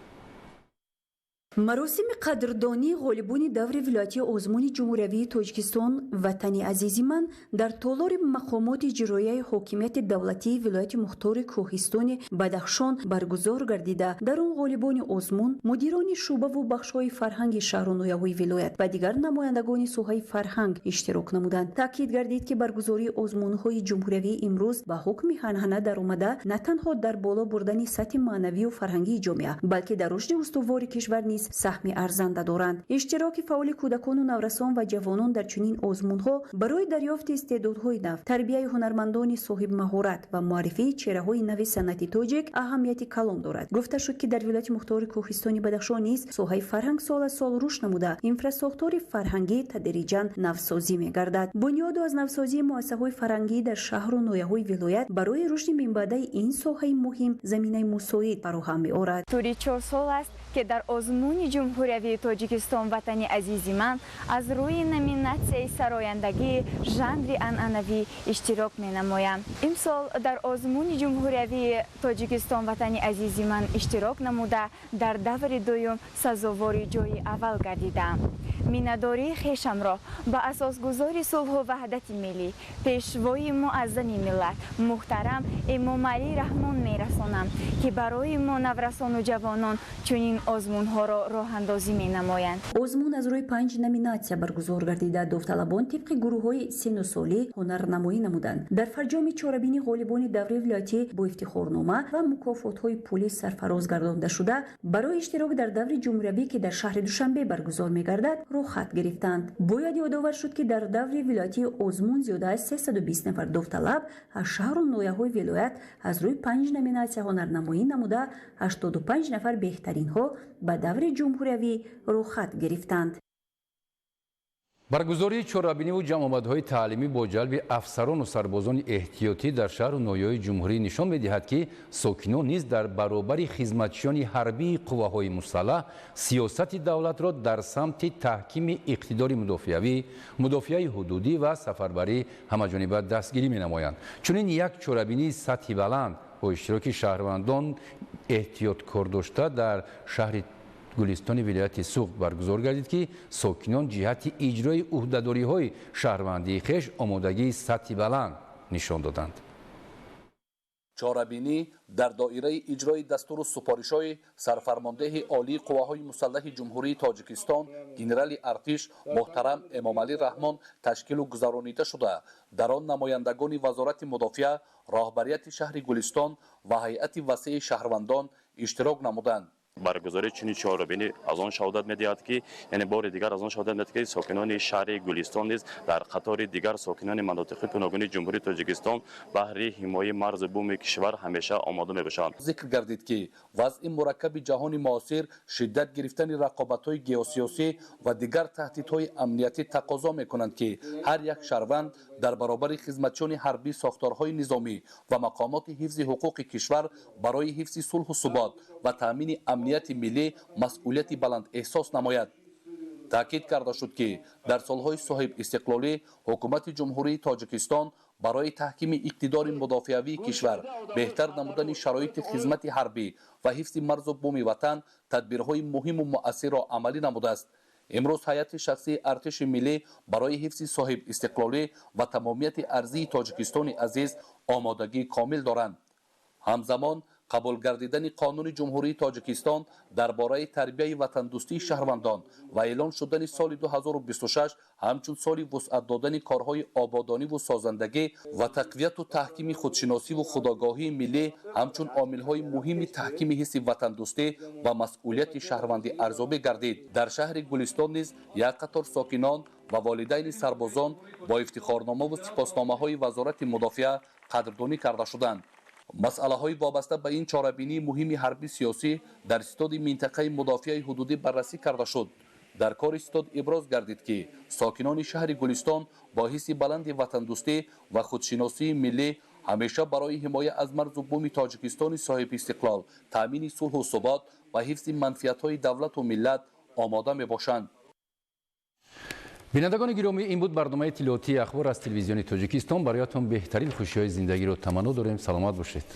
Маросими қадрдонии ғолибони даври вилоятии озмуни Ҷумҳуриявии Тоҷикистон «Ватани азизи ман» дар толори мақомоти иҷроияи ҳокимияти давлатии вилояти мухтори Кӯҳистони Бадахшон баргузор гардида, дар он ғолибони озмун, мудирони шӯъбаву бахшҳои фарҳанги шаҳру ноҳияҳои вилоят ва дигар намояндагони соҳаи фарҳанг иштирок намуданд. Таъкид гардид, ки баргузории озмунҳои ҷумҳуриявӣ имрӯз ба ҳукми ҳанҳана даромада на танҳо дар боло бурдани сатҳи маънавию фарҳангии ҷомеа, балки дар рушди устувори кишвар низ саҳми арзанда доранд. Иштироки фаъоли кӯдакону наврасон ва ҷавонон дар чунин озмунҳо барои дарёфти истеъдодҳои нав, тарбияи ҳунармандони соҳибмаҳорат ва муаррифии чеҳраҳои нави санъати тоҷик аҳамияти калон дорад. Гуфта шуд, ки дар вилояти мухтори Кӯҳистони Бадахшон низ соҳаи фарҳанг сол аз сол рушд намуда, инфрасохтори фарҳангӣ тадриҷан навсозӣ мегардад. Бунёду аз навсозии муассисаҳои фарҳангӣ дар шаҳру ноҳияҳои вилоят барои рушди минбаъдаи ин соҳаи муҳим заминаи мусоид фароҳам меорад. Тӯли 4 сол аст, ки дар озмуни Ҷумҳуриявии Тоҷикистон «Ватани азизи ман» аз рӯи номинатсияи сарояндагии жанри анъанавӣ иштирок менамоям. Имсол дар озмуни Ҷумҳуриявии Тоҷикистон «Ватани азизи ман» иштирок намуда, дар даври дуюм сазовори ҷои аввал гардидаам. Миннатдории хешамро ба асосгузори сулҳу ваҳдати миллӣ, пешвои муаззами миллат муҳтарам Эмомалӣ Раҳмон мерасонам, ки барои мо наврасону ҷавонон чунин озмунҳоро роҳандозӣ менамоянд. Озмун аз рӯи 5 номинатсия баргузор гардида, довталабон тибқи гурӯҳҳои сину солӣ ҳунарнамоӣ намуданд. Дар фарҷоми чорабинӣ ғолибони давраи вилоятӣ бо ифтихорнома ва мукофотҳои пулӣ сарфароз гардонда шуда, барои иштирок дар даври ҷумҳуриявӣ, ки дар шаҳри Душанбе баргузор мегардад, роҳхат гирифтанд. Бояд ёдовар шуд, ки дар даври вилоятии озмун зиёда аз 320 нафар довталаб аз шаҳру ноҳияҳои вилоят аз рӯи 5 номинатсия ҳунарнамоӣ намуда, 85 нафар беҳтаринҳо ба даври ҷумҳуриявӣ роҳхат гирифтанд. Баргузории чорабиниву ҷамъомадҳои таълимӣ бо ҷалби афсарону сарбозони эҳтиётӣ дар шаҳру ноҳияҳои ҷумҳурӣ нишон медиҳад, ки сокинон низ дар баробари хизматчиёни ҳарбии қувваҳои мусаллаҳ сиёсати давлатро дар самти таҳкими иқтидори мудофиавӣ, мудофиаи ҳудудӣ ва сафарбарӣ ҳамаҷониба дастгирӣ менамоянд. Чунин як чорабинии сатҳи баланд бо иштироки шаҳрвандон эҳтиёткор дошта дар шаҳри Гулистони вилояти Суғд баргузор гардид, ки сокинон ҷиҳати иҷрои ӯҳдадориҳои шаҳрвандии хеш омодагии сатҳи баланд нишон доданд. Чорабинӣ дар доираи иҷрои дастуру супоришҳои сарфармондеҳи олии қувваҳои мусаллаҳи Ҷумҳурии Тоҷикистон генерали артиш муҳтарам Эмомалӣ Раҳмон ташкилу гузаронида шуда, дар он намояндагони Вазорати мудофиа, роҳбарияти шаҳри Гулистон ва ҳайати васеи шаҳрвандон иштирок намуданд. Баргузории чунин чорабинӣ аз он шаҳодат медиҳад, ки яъне бори дигар аз он шаҳодат медиҳад, ки сокинони шаҳри Гулистон низ дар қатори дигар сокинони манотиқи гуногуни Ҷумҳурии Тоҷикистон баҳри ҳимояи марзу буми кишвар ҳамеша омода мебошанд. Зикр гардид, ки вазъи мураккаби ҷаҳони муосир, шиддат гирифтани рақобатҳои геосиёсӣ ва дигар таҳдидҳои амниятӣ тақозо мекунанд, ки ҳар як шаҳрванд дар баробари хизматчиёни ҳарбӣ, сохторҳои низомӣ ва мақомоти ҳифзи ҳуқуқи кишвар барои ҳифзи сулҳу субот ва таъмини амнияти миллӣ масъулияти баланд эҳсос намояд. Таъкид карда шуд, ки дар солҳои соҳибистиқлолӣ ҳукумати Ҷумҳурии Тоҷикистон барои таҳкими иқтидори мудофиавии кишвар, беҳтар намудани шароити хизмати ҳарбӣ ва ҳифзи марзу буми ватан тадбирҳои муҳиму муассирро амалӣ намудааст. Имрӯз ҳайати шахсии артиши миллӣ барои ҳифзи соҳибистиқлолӣ ва тамомияти арзии Тоҷикистони азиз омодагии комил доранд. Ҳамзамон қабул гардидани Қонуни Ҷумҳурии Тоҷикистон дар бораи тарбияи ватандӯстии шаҳрвандон ва эълон шудани соли 2026 ҳамчун соли вусъат додани корҳои ободониву созандагӣ ва тақвияту таҳкими худшиносиву худогоҳии миллӣ ҳамчун омилҳои муҳими таҳкими ҳисси ватандӯстӣ ва масъулияти шаҳрвандӣ арзёбӣ гардид. Дар шаҳри Гулистон низ як қатор сокинон ва волидайни сарбозон бо ифтихорномаву сипосномаҳои Вазорати мудофиа қадрдонӣ карда шуданд. Масъалаҳои вобаста ба ин чорабинии муҳими ҳарбӣ сиёсӣ дар ситоди минтақаи мудофиаи ҳудудӣ баррасӣ карда шуд. Дар кори ситод иброз гардид, ки сокинони шаҳри Гулистон бо ҳисси баланди ватандӯстӣ ва худшиносии миллӣ ҳамеша барои ҳимоя аз марзу буми Тоҷикистони соҳибистиқлол, таъмини сулҳу субот ва ҳифзи манфиатҳои давлату миллат омода мебошанд. Бинандагони гиромӣ, ин буд барномаи иттилоотии Ахбор аз телевизиони Тоҷикистон. Бароятон беҳтарин хушиҳои зиндагиро таманно дорем. Саломат бошед.